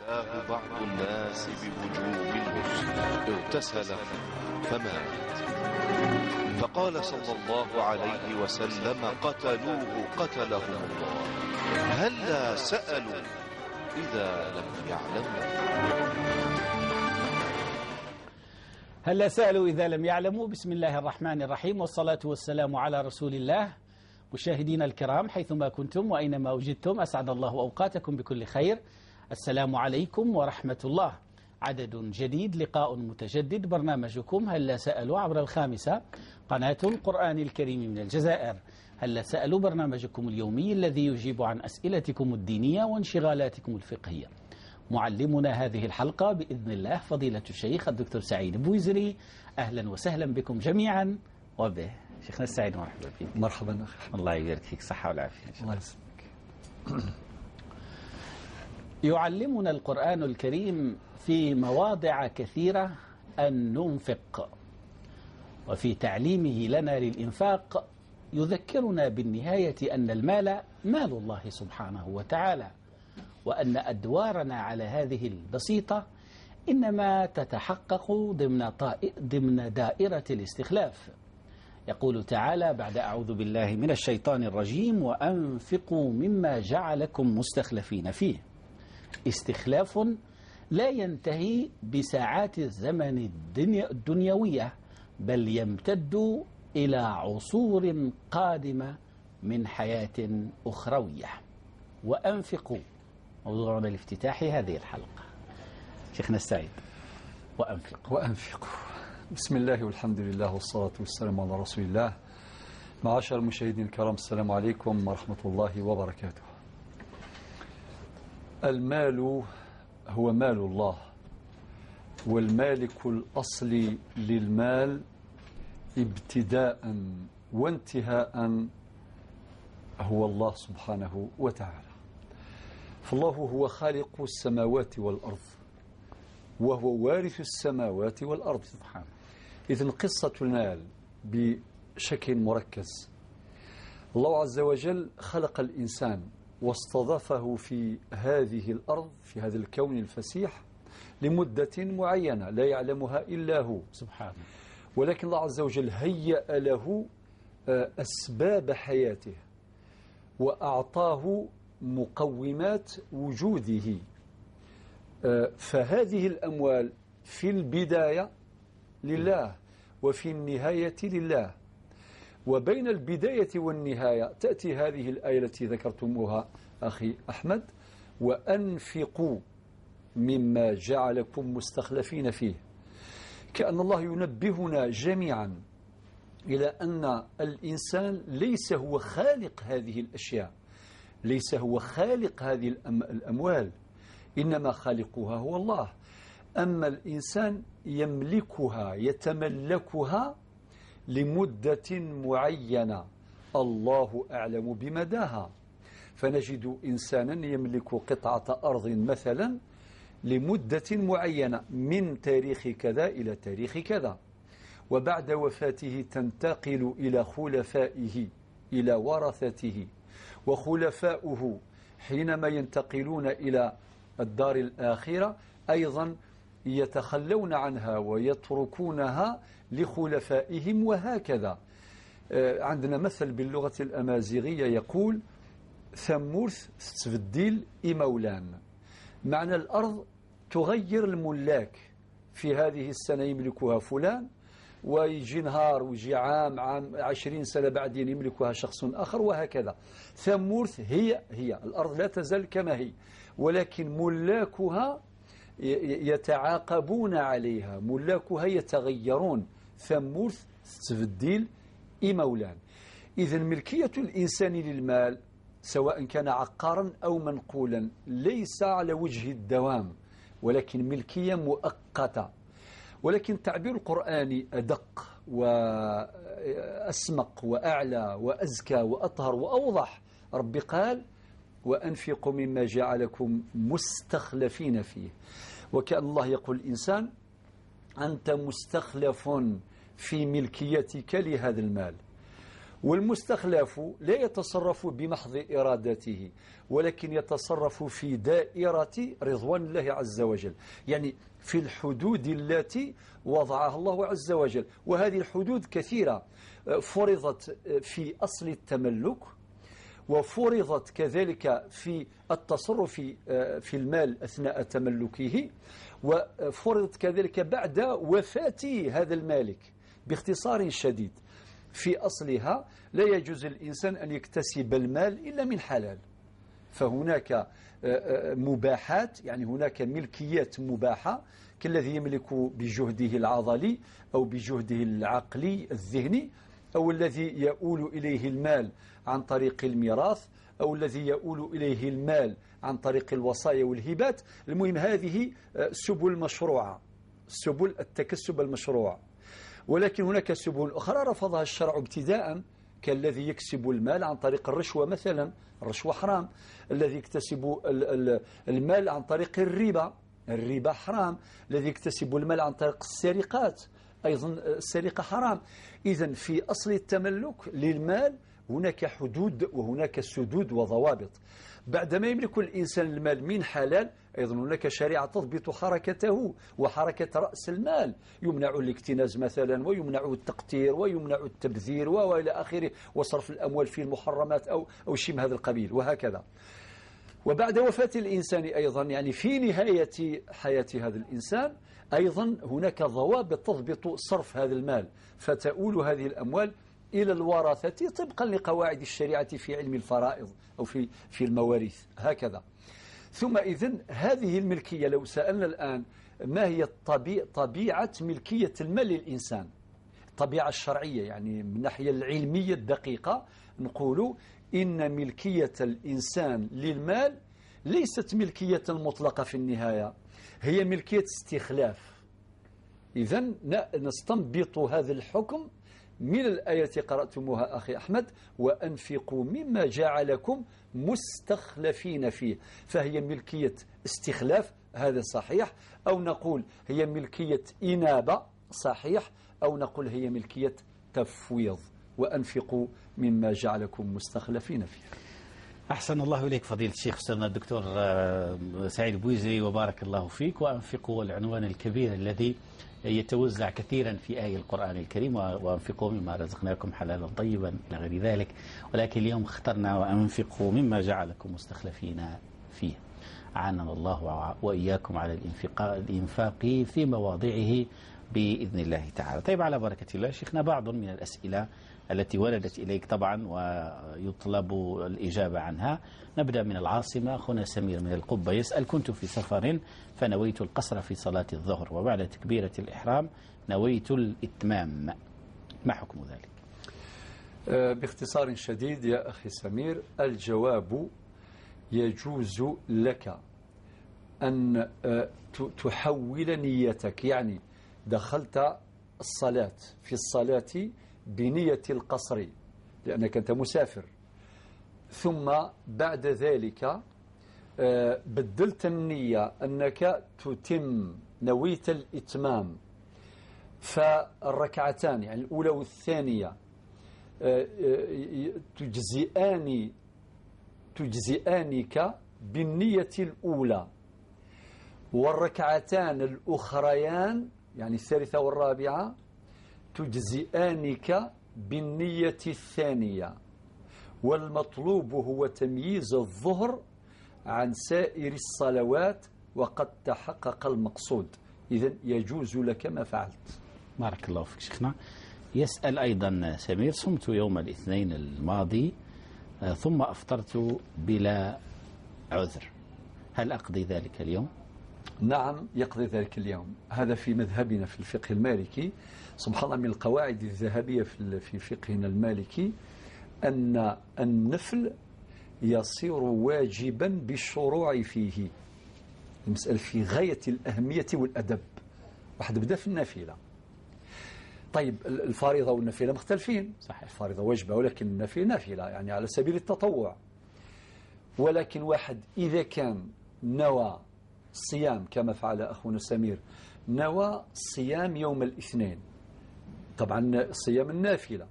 أفتاه بعض الناس بوجوب الغسل، اغتسل فمات، فقال صلى الله عليه وسلم: قتلوه قتلهم الله، هلا سألوا إذا لم يعلموا. هلا سألوا إذا لم يعلموا. بسم الله الرحمن الرحيم، والصلاة والسلام على رسول الله. مشاهدينا الكرام حيثما كنتم وأينما وجدتم، أسعد الله أوقاتكم بكل خير. السلام عليكم ورحمة الله. عدد جديد، لقاء متجدد، برنامجكم هلا سألوا عبر الخامسة، قناة القرآن الكريم من الجزائر. هلا سألوا برنامجكم اليومي الذي يجيب عن أسئلتكم الدينية وانشغالاتكم الفقهية. معلمنا هذه الحلقة بإذن الله فضيلة الشيخ الدكتور سعيد بويزري. أهلا وسهلا بكم جميعا وبه شيخنا السعيد، مرحبا فيك. مرحبا أخي، الله يبارك فيك، صحة والعافية. الله يسلمك. يعلمنا القرآن الكريم في مواضع كثيرة أن ننفق، وفي تعليمه لنا للإنفاق يذكرنا بالنهاية أن المال مال الله سبحانه وتعالى، وأن أدوارنا على هذه البسيطة إنما تتحقق ضمن دائرة الاستخلاف. يقول تعالى بعد أعوذ بالله من الشيطان الرجيم: وأنفقوا مما جعلكم مستخلفين فيه. استخلاف لا ينتهي بساعات الزمن الدنيوية، بل يمتد إلى عصور قادمة من حياة أخروية. وأنفقوا موضوعنا لافتتاح هذه الحلقة. شيخنا السعيد، وأنفقوا. وأنفقوا. بسم الله والحمد لله والصلاة والسلام على رسول الله. معاشر المشاهدين الكرام، السلام عليكم ورحمة الله وبركاته. المال هو مال الله، والمالك الأصلي للمال ابتداء وانتهاء هو الله سبحانه وتعالى. فالله هو خالق السماوات والأرض، وهو وارث السماوات والأرض. سبحانه. إذن قصة المال بشكل مركز، الله عز وجل خلق الإنسان واستضافه في هذه الأرض، في هذا الكون الفسيح، لمدة معينة لا يعلمها إلا هو سبحانه. ولكن الله عز وجل هيأ له أسباب حياته وأعطاه مقومات وجوده. فهذه الأموال في البداية لله وفي النهاية لله، وبين البداية والنهاية تأتي هذه الآية التي ذكرتموها أخي أحمد: وأنفقوا مما جعلكم مستخلفين فيه. كأن الله ينبهنا جميعا إلى أن الإنسان ليس هو خالق هذه الأشياء، ليس هو خالق هذه الأموال، إنما خالقها هو الله. أما الإنسان يملكها، يتملكها لمدة معينة الله أعلم بمداها. فنجد إنسانا يملك قطعة أرض مثلا لمدة معينة من تاريخ كذا إلى تاريخ كذا، وبعد وفاته تنتقل إلى خلفائه، إلى ورثته، وخلفاؤه حينما ينتقلون إلى الدار الآخرة أيضا يتخلون عنها ويتركونها لخلفائهم، وهكذا. عندنا مثل باللغة الأمازيغية يقول: ثمورث تبديل إمولان. معنى الأرض تغير الملاك، في هذه السنة يملكها فلان، ويجي نهار ويجي عام 20 سنة بعدين يملكها شخص آخر، وهكذا. ثمورث هي الأرض لا تزال كما هي، ولكن ملاكها يتعاقبون عليها، ملاكها يتغيرون. ثمورث تبديل إمولان. إذن ملكية الإنسان للمال سواء كان عقارا أو منقولا ليس على وجه الدوام، ولكن ملكية مؤقتة. ولكن التعبير القرآني أدق وأسمق وأعلى وأزكى وأطهر وأوضح. ربي قال: وأنفقوا مما جعلكم مستخلفين فيه. وكأن الله يقول الإنسان: أنت مستخلف في ملكيتك لهذا المال. والمستخلف لا يتصرف بمحض إرادته، ولكن يتصرف في دائرة رضوان الله عز وجل، يعني في الحدود التي وضعها الله عز وجل. وهذه الحدود كثيرة، فرضت في أصل التملك، وفرضت كذلك في التصرف في المال أثناء تملكه، وفرضت كذلك بعد وفاة هذا المالك. باختصار شديد، في أصلها لا يجوز للإنسان أن يكتسب المال إلا من حلال، فهناك مباحات، يعني هناك ملكيات مباحة كالذي يملك بجهده العضلي أو بجهده العقلي الذهني، أو الذي يؤول إليه المال عن طريق الميراث، أو الذي يؤول إليه المال عن طريق الوصايا والهبات. المهم هذه سبل مشروعة، سبل التكسب المشروع. ولكن هناك سبل أخرى رفضها الشرع ابتداء، كالذي يكسب المال عن طريق الرشوة مثلا، الرشوة حرام. الذي يكتسب المال عن طريق الربا، الربا حرام. الذي يكتسب المال عن طريق السرقات، أيضا السرقة حرام. إذن في أصل التملك للمال هناك حدود وهناك سدود وضوابط. بعدما يملك الإنسان المال من حلال، أيضا هناك شريعة تضبط حركته وحركة رأس المال، يمنع الاكتناز مثلا، ويمنع التقتير، ويمنع التبذير وإلى آخره، وصرف الأموال في المحرمات أو شيء من هذا القبيل وهكذا. وبعد وفاة الإنسان أيضا، يعني في نهاية حياة هذا الإنسان، أيضا هناك ضوابط تضبط صرف هذا المال، فتؤول هذه الأموال إلى الورثة طبقا لقواعد الشريعة في علم الفرائض أو في المواريث هكذا. ثم إذن هذه الملكية، لو سألنا الآن ما هي طبيعة ملكية المال للإنسان، الطبيعة الشرعية يعني من الناحية العلمية الدقيقة، نقول إن ملكية الإنسان للمال ليست ملكية مطلقة في النهاية، هي ملكية استخلاف. إذن نستنبط هذا الحكم من الآية قرأتموها أخي أحمد، وأنفقوا مما جعلكم مستخلفين فيه، فهي ملكية استخلاف، هذا صحيح، أو نقول هي ملكية إنابة، صحيح، أو نقول هي ملكية تفويض. وأنفقوا مما جعلكم مستخلفين فيه. أحسن الله إليك فضيلة الشيخ أستاذنا الدكتور سعيد بويزري، وبارك الله فيك. وأنفقوا العنوان الكبير الذي يتوزع كثيرا في آية القرآن الكريم، وأنفقوا مما رزقناكم حلالا طيبا إلى غير ذلك، ولكن اليوم اخترنا وأنفقوا مما جعلكم مستخلفين فيه. أعاننا الله وإياكم على الإنفاق في مواضعه بإذن الله تعالى. طيب، على بركة الله شيخنا، بعض من الأسئلة التي وردت إليك طبعا ويطلب الإجابة عنها. نبدأ من العاصمة، أخونا سمير من القبة يسأل: كنت في سفر فنويت القصر في صلاة الظهر، وبعد تكبيرة الإحرام نويت الإتمام، ما حكم ذلك؟ باختصار شديد يا أخي سمير، الجواب يجوز لك أن تحول نيتك، يعني دخلت الصلاة في الصلاة بنية القصر لأنك أنت مسافر، ثم بعد ذلك بدلت النية أنك تتم، نويت الإتمام، فالركعتان يعني الأولى والثانية تجزئانك بالنية الأولى، والركعتان الأخريان يعني الثالثة والرابعة تجزئانك بالنية الثانية. والمطلوب هو تمييز الظهر عن سائر الصلوات، وقد تحقق المقصود. إذن يجوز لك ما فعلت. بارك الله فيك شيخنا. يسأل أيضا سمير: صمت يوم الاثنين الماضي ثم أفطرت بلا عذر، هل أقضي ذلك اليوم؟ نعم، يقضي ذلك اليوم. هذا في مذهبنا في الفقه المالكي. سبحان الله، من القواعد الذهبية في فقهنا المالكي أن النفل يصير واجبا بالشروع فيه. المسألة في غاية الأهمية والأدب. واحد بدأ في النافلة، طيب الفريضة والنافلة مختلفين، صحيح الفريضة واجبة ولكن النافلة نافلة يعني على سبيل التطوع. ولكن واحد إذا كان نوى صيام كما فعل أخونا سمير، نوى صيام يوم الاثنين، طبعا صيام النافلة،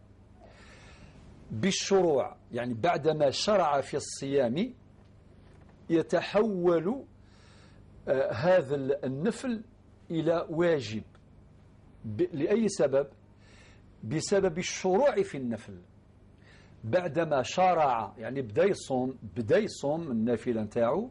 بالشروع، يعني بعدما شرع في الصيام يتحول هذا النفل إلى واجب. لأي سبب؟ بسبب الشروع في النفل. بعدما شرع يعني بدا يصوم النافلة نتاعو،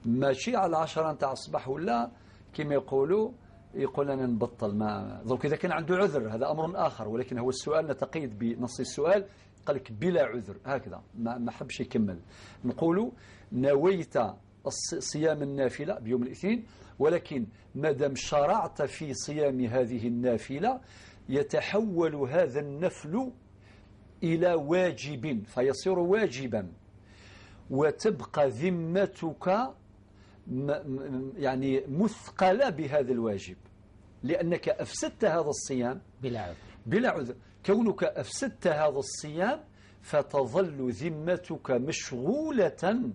ماشي على 10 نتاع الصباح ولا كما يقولوا يقول أنا نبطل ما. donc إذا كان عنده عذر هذا أمر آخر، ولكن هو السؤال نتقيد بنص السؤال، قال لك بلا عذر هكذا ما حبش يكمل. نقولوا نويت صيام النافلة بيوم الاثنين، ولكن ما دام شرعت في صيام هذه النافلة يتحول هذا النفل إلى واجب فيصير واجبا، وتبقى ذمتك يعني مثقلة بهذا الواجب، لأنك أفسدت هذا الصيام بلا عذر. بلا عذر. كونك أفسدت هذا الصيام فتظل ذمتك مشغولة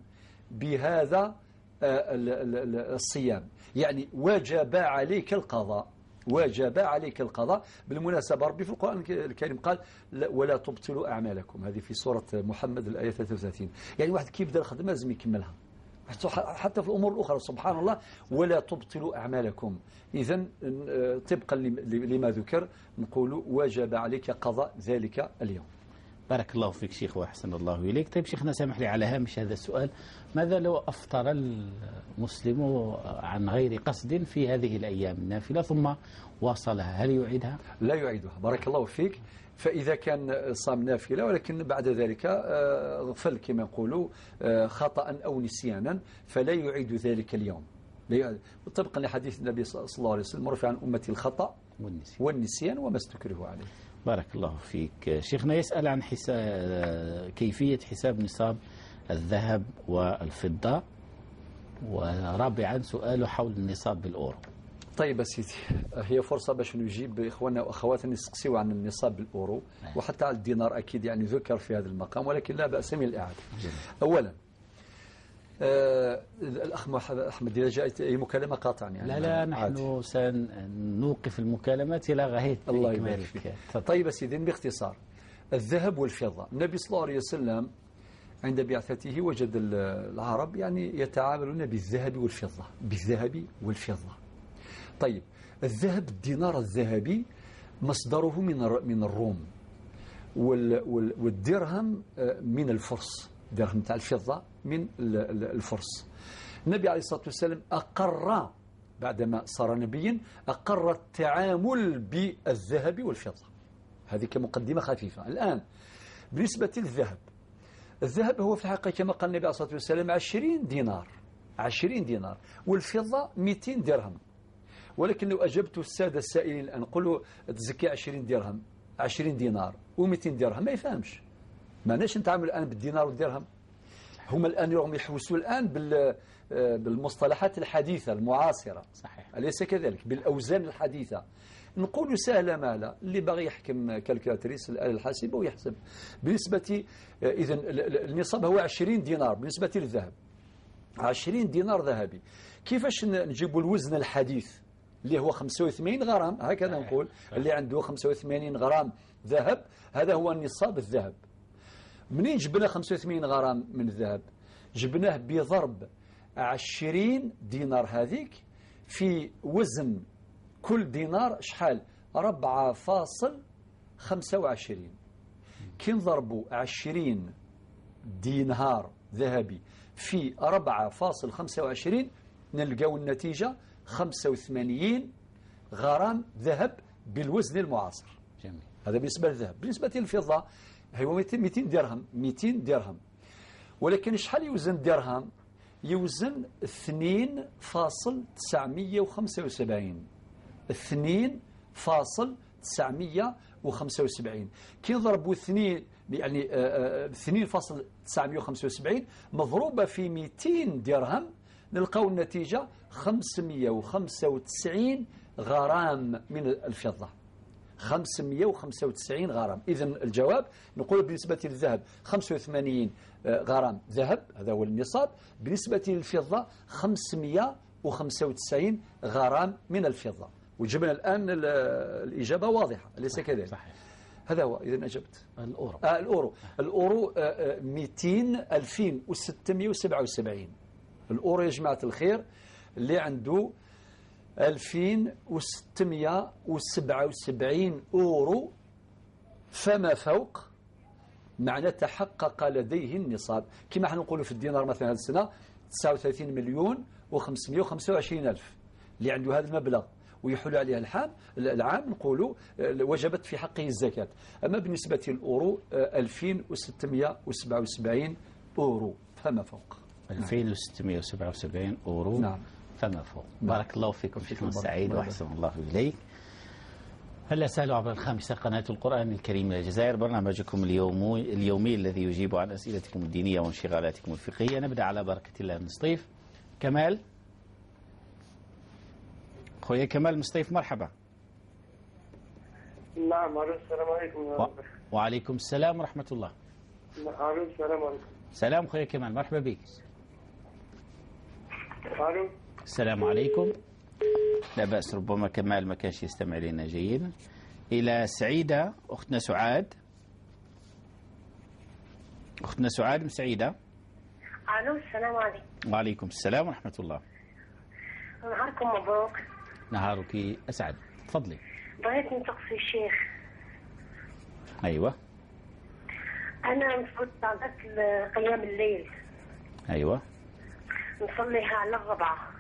بهذا الصيام، يعني وجب عليك القضاء، وجب عليك القضاء. بالمناسبة ربي في القرآن الكريم قال ولا تبطلوا أعمالكم، هذه في سورة محمد الآية 33. يعني واحد كيف بدا الخدمة لازم يكملها حتى في الأمور الأخرى، سبحان الله، ولا تبطلوا أعمالكم. إذن طبقا لما ذكر نقول وجب عليك قضاء ذلك اليوم. بارك الله فيك شيخ وأحسن الله إليك. طيب شيخنا سامح لي على هامش هذا السؤال، ماذا لو أفطر المسلم عن غير قصد في هذه الأيام النافلة ثم واصلها، هل يعيدها؟ لا يعيدها، بارك الله فيك. فإذا كان صام نافلة ولكن بعد ذلك غفل كما نقولوا خطأ أو نسيانا فلا يعيد ذلك اليوم، طبقا لحديث النبي صلى الله عليه وسلم رفع عن أمتي الخطأ والنسيان وما استكره عليه. بارك الله فيك. شيخنا يسأل عن كيفية حساب نصاب الذهب والفضة، ورابعا سؤاله حول النصاب بالأورو. طيب سيدي، هي فرصة باش نجيب إخواننا وأخواتنا يسقسيوا عن النصاب بالأورو وحتى على الدينار، أكيد يعني ذكر في هذا المقام، ولكن لا بأس من الإعادة. أولا الأخ أحمد إذا جاءت أي مكالمة قاطعني. يعني لا نحن سنوقف المكالمات إلى غاية الله يبارك فيك. طيب سيدي باختصار، الذهب والفضة، النبي صلى الله عليه وسلم عند بعثته وجد العرب يعني يتعاملون بالذهب والفضة، بالذهب والفضة. طيب الذهب، الدينار الذهبي مصدره من الروم، والدرهم من الفرس، درهم تاع الفضة من الفرس. النبي عليه الصلاة والسلام أقر بعدما صار نبيا، أقر التعامل بالذهب والفضة. هذه كمقدمة خفيفة. الآن بالنسبة للذهب، الذهب هو في الحقيقة كما قال النبي عليه الصلاة والسلام 20 دينار، 20 دينار، والفضة 200 درهم. ولكن لو أجبت السادة السائلين الآن قولوا تزكي 20 درهم، 20 دينار و200 درهم، ما يفهمش. ما ناش نتعامل الآن بالدينار والدرهم. هم الآن يوم يحوسوا الآن بالمصطلحات الحديثة المعاصرة، صحيح، أليس كذلك؟ بالأوزان الحديثة. نقول سهلة مالة، اللي باغي يحكم calculatrice الآلة الحاسبة ويحسب. بالنسبة إذن النصاب هو 20 دينار بالنسبة للذهب، 20 دينار ذهبي. كيفاش نجيبوا الوزن الحديث اللي هو 85 غرام، هكذا نقول اللي عنده 85 غرام ذهب هذا هو النصاب الذهب. منين جبنا 85 غرام من الذهب؟ جبناه بضرب 20 دينار هذيك في وزن كل دينار شحال؟ 4.25. كي نضربوا 20 دينار ذهبي في 4.25 نلقاو النتيجة 85 غرام ذهب بالوزن المعاصر. جميل. هذا بالنسبة للذهب. بالنسبة للفضة هو 200 درهم، 200 درهم، ولكن شحال يوزن درهم؟ يوزن 2.975، 2.975. كي نضربوا 2 يعني 2.975 مضروبة في 200 درهم نلقاو النتيجة 595 غرام من الفضة، 595 غرام. إذن الجواب نقول بالنسبة للذهب 85 غرام ذهب، هذا هو النصاب. بالنسبة للفضة 595 غرام من الفضة. وجبنا الآن الإجابة واضحة، أليس كذلك؟ صحيح. هذا هو. إذا أجبت. الأورو. الأورو، الأورو 200 2677. الأورو يا جماعة الخير اللي عنده 2677 أورو فما فوق، معنى تحقق لديه النصاب. كما احنا نقولوا في الدينار مثلا هذه السنة 39,525,000، اللي عنده هذا المبلغ ويحول عليه العام نقولوا وجبت في حقه الزكاة. أما بالنسبة للأورو 2677 أورو فما فوق. 2677 أورو. نعم. فما فوق. بارك الله فيكم شيخنا السعيد وأحسن الله إليك. هلا سألوا عبر الخامسة قناة القرآن الكريم من الجزائر، برنامجكم اليومي الذي يجيب عن أسئلتكم الدينية وانشغالاتكم الفقهية. نبدأ على بركة الله من سطيف. كمال، خويا كمال مصطيف، مرحبا. نعم، السلام عليكم. وعليكم السلام ورحمة الله. السلام عليكم. سلام خويا كمال، مرحبا بك. الو. السلام عليكم. لا بأس، ربما كمال ما كانش يستمع لنا جيدا. إلى سعيدة، أختنا سعاد. أختنا سعاد من سعيدة. ألو، السلام عليكم. وعليكم السلام ورحمة الله. نهاركم مبروك. نهارك أسعد، تفضلي. بغيت نتقصي الشيخ. أيوة. أنا نفوت صلاة قيام الليل. أيوة. نصليها على 4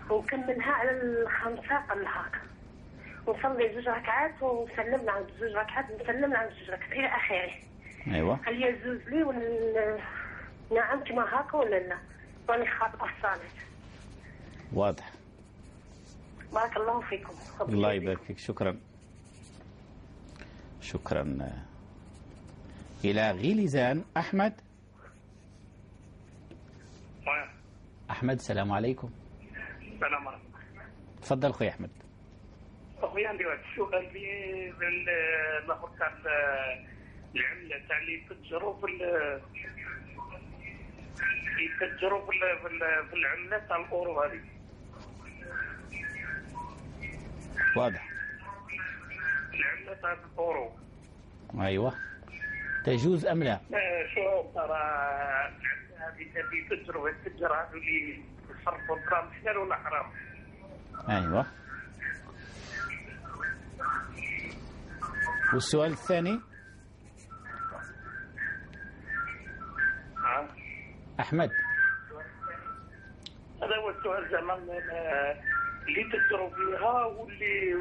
ونكملها على 5 قبل هكا، ونصلي 2 ركعات ونسلم عند 2 ركعات، نسلم عند 2 ركعات إلى آخره. أيوة. هل يجوز لي ولا نعم كما هكا ولا لا؟ راني خاطئة الصلاة. واضح. بارك الله فيكم. الله يبارك فيك، شكرا. شكرا. إلى غليزان، أحمد. أحمد، السلام عليكم. السلام عليكم. تفضل خويا أحمد. أخويا عندي واحد السؤال الآخر تاع العملة تاع اللي يتجروا في العملة تاع الأورو هذه. واضح. العملة تاع الأورو. أيوه. تجوز أم لا؟ شو ترى هذه اللي يتجروا التجار هذو اللي يصرفوا الدراهم حلال ولا حرام؟ أيوه. والسؤال الثاني؟ أحمد. هذا هو السؤال، زعما اللي تجروا فيها واللي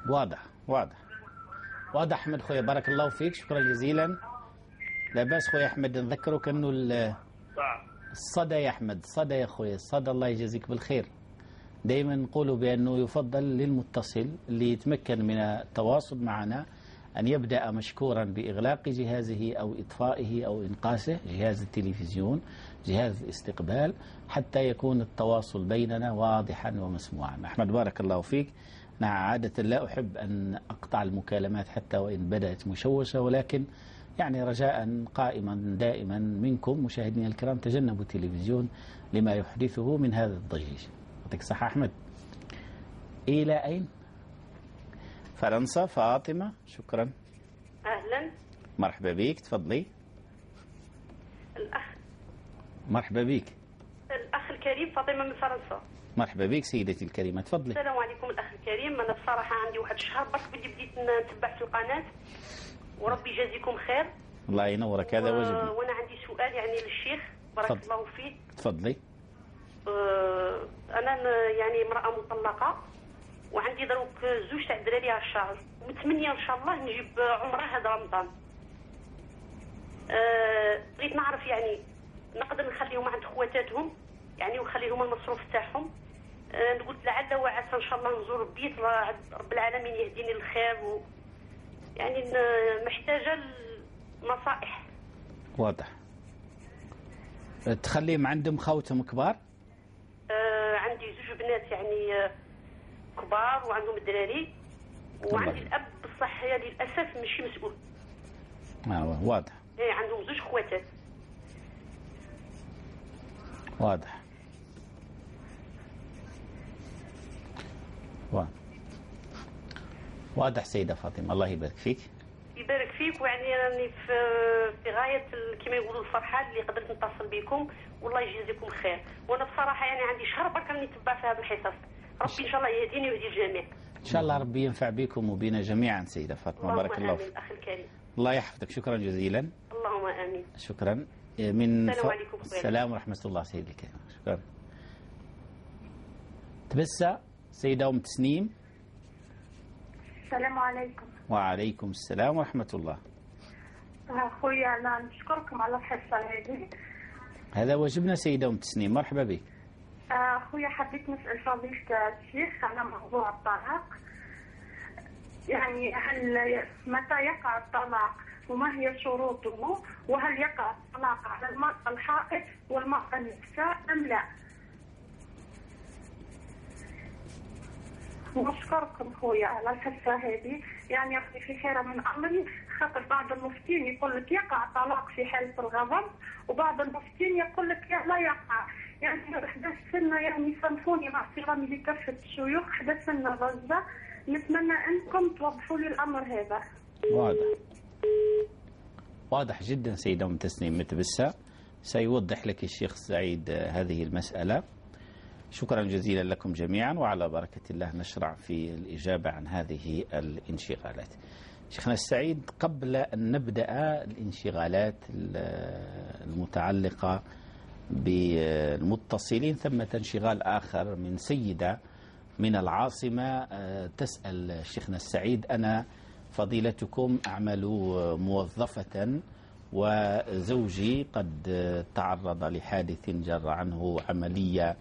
واضح. واضح واضح أحمد خويا، بارك الله فيك، شكرا جزيلا. لا بأس خويا أحمد، نذكرك أنه الصدى يا أحمد، الصدى يا خويا، الصدى، الله يجازيك بالخير. دائما نقول بأنه يفضل للمتصل اللي يتمكن من التواصل معنا أن يبدأ مشكورا بإغلاق جهازه أو إطفائه أو إنقاصه، جهاز التلفزيون، جهاز الاستقبال، حتى يكون التواصل بيننا واضحا ومسموعا. أحمد بارك الله فيك. أنا عادة لا أحب أن أقطع المكالمات حتى وإن بدأت مشوشة، ولكن يعني رجاء قائما دائما منكم مشاهدينا الكرام تجنبوا التلفزيون لما يحدثه من هذا الضجيج. يعطيك الصحة أحمد. إلى أين؟ فرنسا، فاطمة، شكرا. أهلا، مرحبا بك، تفضلي. الأخ، مرحبا بك. الأخ الكريم، فاطمة من فرنسا. مرحبا بك سيدتي الكريمة، تفضلي. السلام عليكم الأخ الكريم. أنا بصراحة عندي واحد الشهر برك بدي بديت نتبع في القناة، وربي يجازيكم خير. الله ينورك، هذا واجبنا. وأنا عندي سؤال يعني للشيخ بارك الله فيه. تفضلي. أنا يعني امرأة مطلقة وعندي دروك زوج تاع الدراري على الشهر، ومتمنيه ان شاء الله نجيب عمره هذا رمضان. بغيت نعرف يعني نقدر نخليهم عند خواتاتهم يعني ونخليهم المصروف تاعهم. نقول لعل وعسى ان شاء الله نزور بيت رب العالمين يهديني للخير يعني محتاجه النصائح. واضح. تخليهم عندهم خوتهم كبار؟ عندي زوج بنات يعني كبار وعندهم الدراري، وعندي الاب بصح للاسف ماشي مسؤول. واضح. ايه عندهم زوج خواتات. واضح. واضح سيدة فاطمة، الله يبارك فيك. يبارك فيك. ويعني راني في غاية كما يقولوا الفرحة اللي قدرت نتصل بكم، والله يجازيكم خير. وانا بصراحة يعني عندي شهر برك راني نتبع في هذه الحصص، ربي ان شاء الله يهديني ويهدي الجميع. ان شاء الله ربي ينفع بكم وبنا جميعا سيدة فاطمة، بارك الله فيك. اخي الكريم، الله يحفظك، شكرا جزيلا. اللهم امين. شكرا. من السلام عليكم. السلام ورحمة الله سيدي الكريم، شكرا. تبسة سيدة أم تسنيم. السلام عليكم. وعليكم السلام ورحمة الله. أخويا أنا نشكركم على الحصة هذه. هذا واجبنا سيدة أم تسنيم، مرحبا بك. أخويا حبيت نسأل فضيلة الشيخ على موضوع الطلاق، يعني هل متى يقع الطلاق وما هي شروطه، وهل يقع الطلاق على المرأة الحائض والمرأة النساء أم لا؟ ونشكركم خويا على الحصة هذه، يعني في حيرة من أمري، خاطر بعض المفتين يقول لك يقع طلاق في حالة الغضب، وبعض المفتين يقول لك لا يقع. يعني 11 سنة، يعني سامحوني مع احترامي لكافة الشيوخ، 11 سنة ضجة. نتمنى أنكم توضحوا لي الأمر هذا. واضح، واضح جدا سيدة أم تسنيم متبسة، سيوضح لك الشيخ سعيد هذه المسألة. شكرا جزيلا لكم جميعا، وعلى بركة الله نشرع في الإجابة عن هذه الانشغالات. شيخنا السعيد، قبل أن نبدأ الانشغالات المتعلقة بالمتصلين، ثمة انشغال آخر من سيدة من العاصمة تسأل شيخنا السعيد: أنا فضيلتكم أعمل موظفة، وزوجي قد تعرض لحادث جر عنه عملية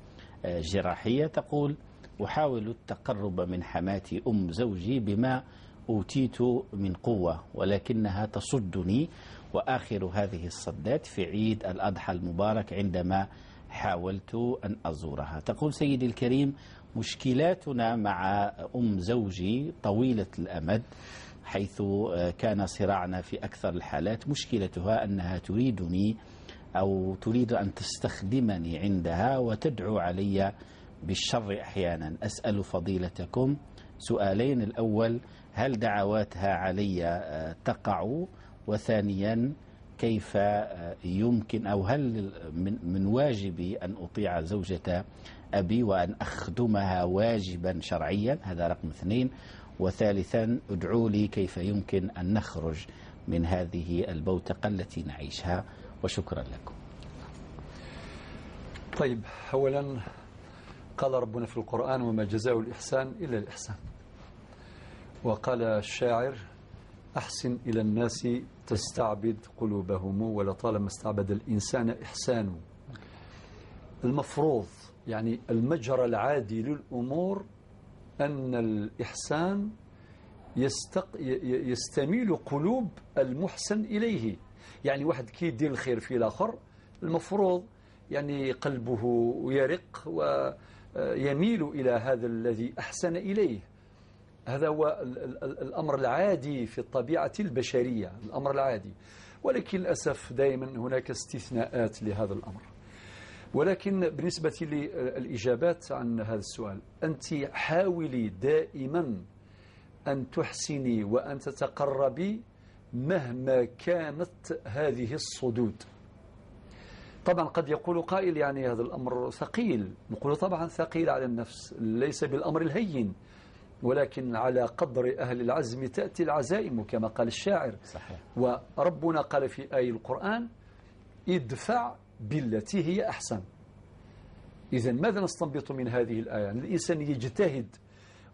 جراحية. تقول: أحاول التقرب من حماتي أم زوجي بما أوتيت من قوة، ولكنها تصدني، وآخر هذه الصدات في عيد الأضحى المبارك عندما حاولت أن أزورها. تقول: سيدي الكريم، مشكلاتنا مع أم زوجي طويلة الأمد، حيث كان صراعنا في أكثر الحالات. مشكلتها أنها تريدني أو تريد أن تستخدمني عندها وتدعو علي بالشر أحيانا. أسأل فضيلتكم سؤالين: الأول، هل دعواتها علي تقع؟ وثانيا، كيف يمكن أو هل من واجبي أن أطيع زوجة أبي وأن أخدمها واجبا شرعيا؟ هذا رقم 2. وثالثا، ادعوا لي كيف يمكن أن نخرج من هذه البوتقة التي نعيشها، وشكرا لكم. طيب، أولا قال ربنا في القرآن: وما جزاء الإحسان إلا الإحسان. وقال الشاعر: أحسن إلى الناس تستعبد قلوبهم، ولطالما استعبد الإنسان إحسانه. المفروض يعني المجرى العادي للأمور أن الإحسان يستميل قلوب المحسن إليه. يعني واحد كي يدير الخير في الآخر، المفروض يعني قلبه يرق ويميل إلى هذا الذي أحسن إليه. هذا هو الأمر العادي في الطبيعة البشرية، الأمر العادي. ولكن للأسف دائما هناك استثناءات لهذا الأمر. ولكن بالنسبة للإجابات عن هذا السؤال، أنت حاولي دائما أن تحسني وأن تتقربي مهما كانت هذه الصدود. طبعا قد يقول قائل يعني هذا الأمر ثقيل، نقول طبعا ثقيل على النفس، ليس بالأمر الهين، ولكن على قدر أهل العزم تأتي العزائم كما قال الشاعر. صحيح. وربنا قال في آية القرآن: ادفع بالتي هي أحسن. إذا ماذا نستنبط من هذه الآية؟ يعني الإنسان يجتهد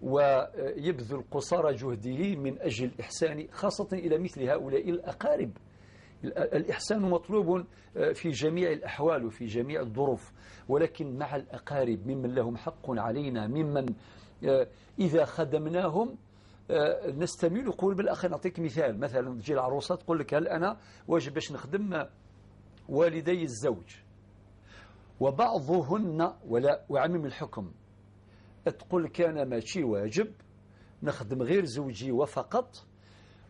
ويبذل قصارى جهده من أجل الإحسان، خاصة إلى مثل هؤلاء الأقارب. الإحسان مطلوب في جميع الأحوال وفي جميع الظروف، ولكن مع الأقارب ممن لهم حق علينا، ممن إذا خدمناهم نستميل قلوب الآخر. نعطيك مثال، مثلا تجي العروسة تقول لك: هل أنا واجب باش نخدم والدي الزوج؟ وبعضهن، ولا أعمم الحكم، تقول كان ماشي واجب نخدم غير زوجي وفقط.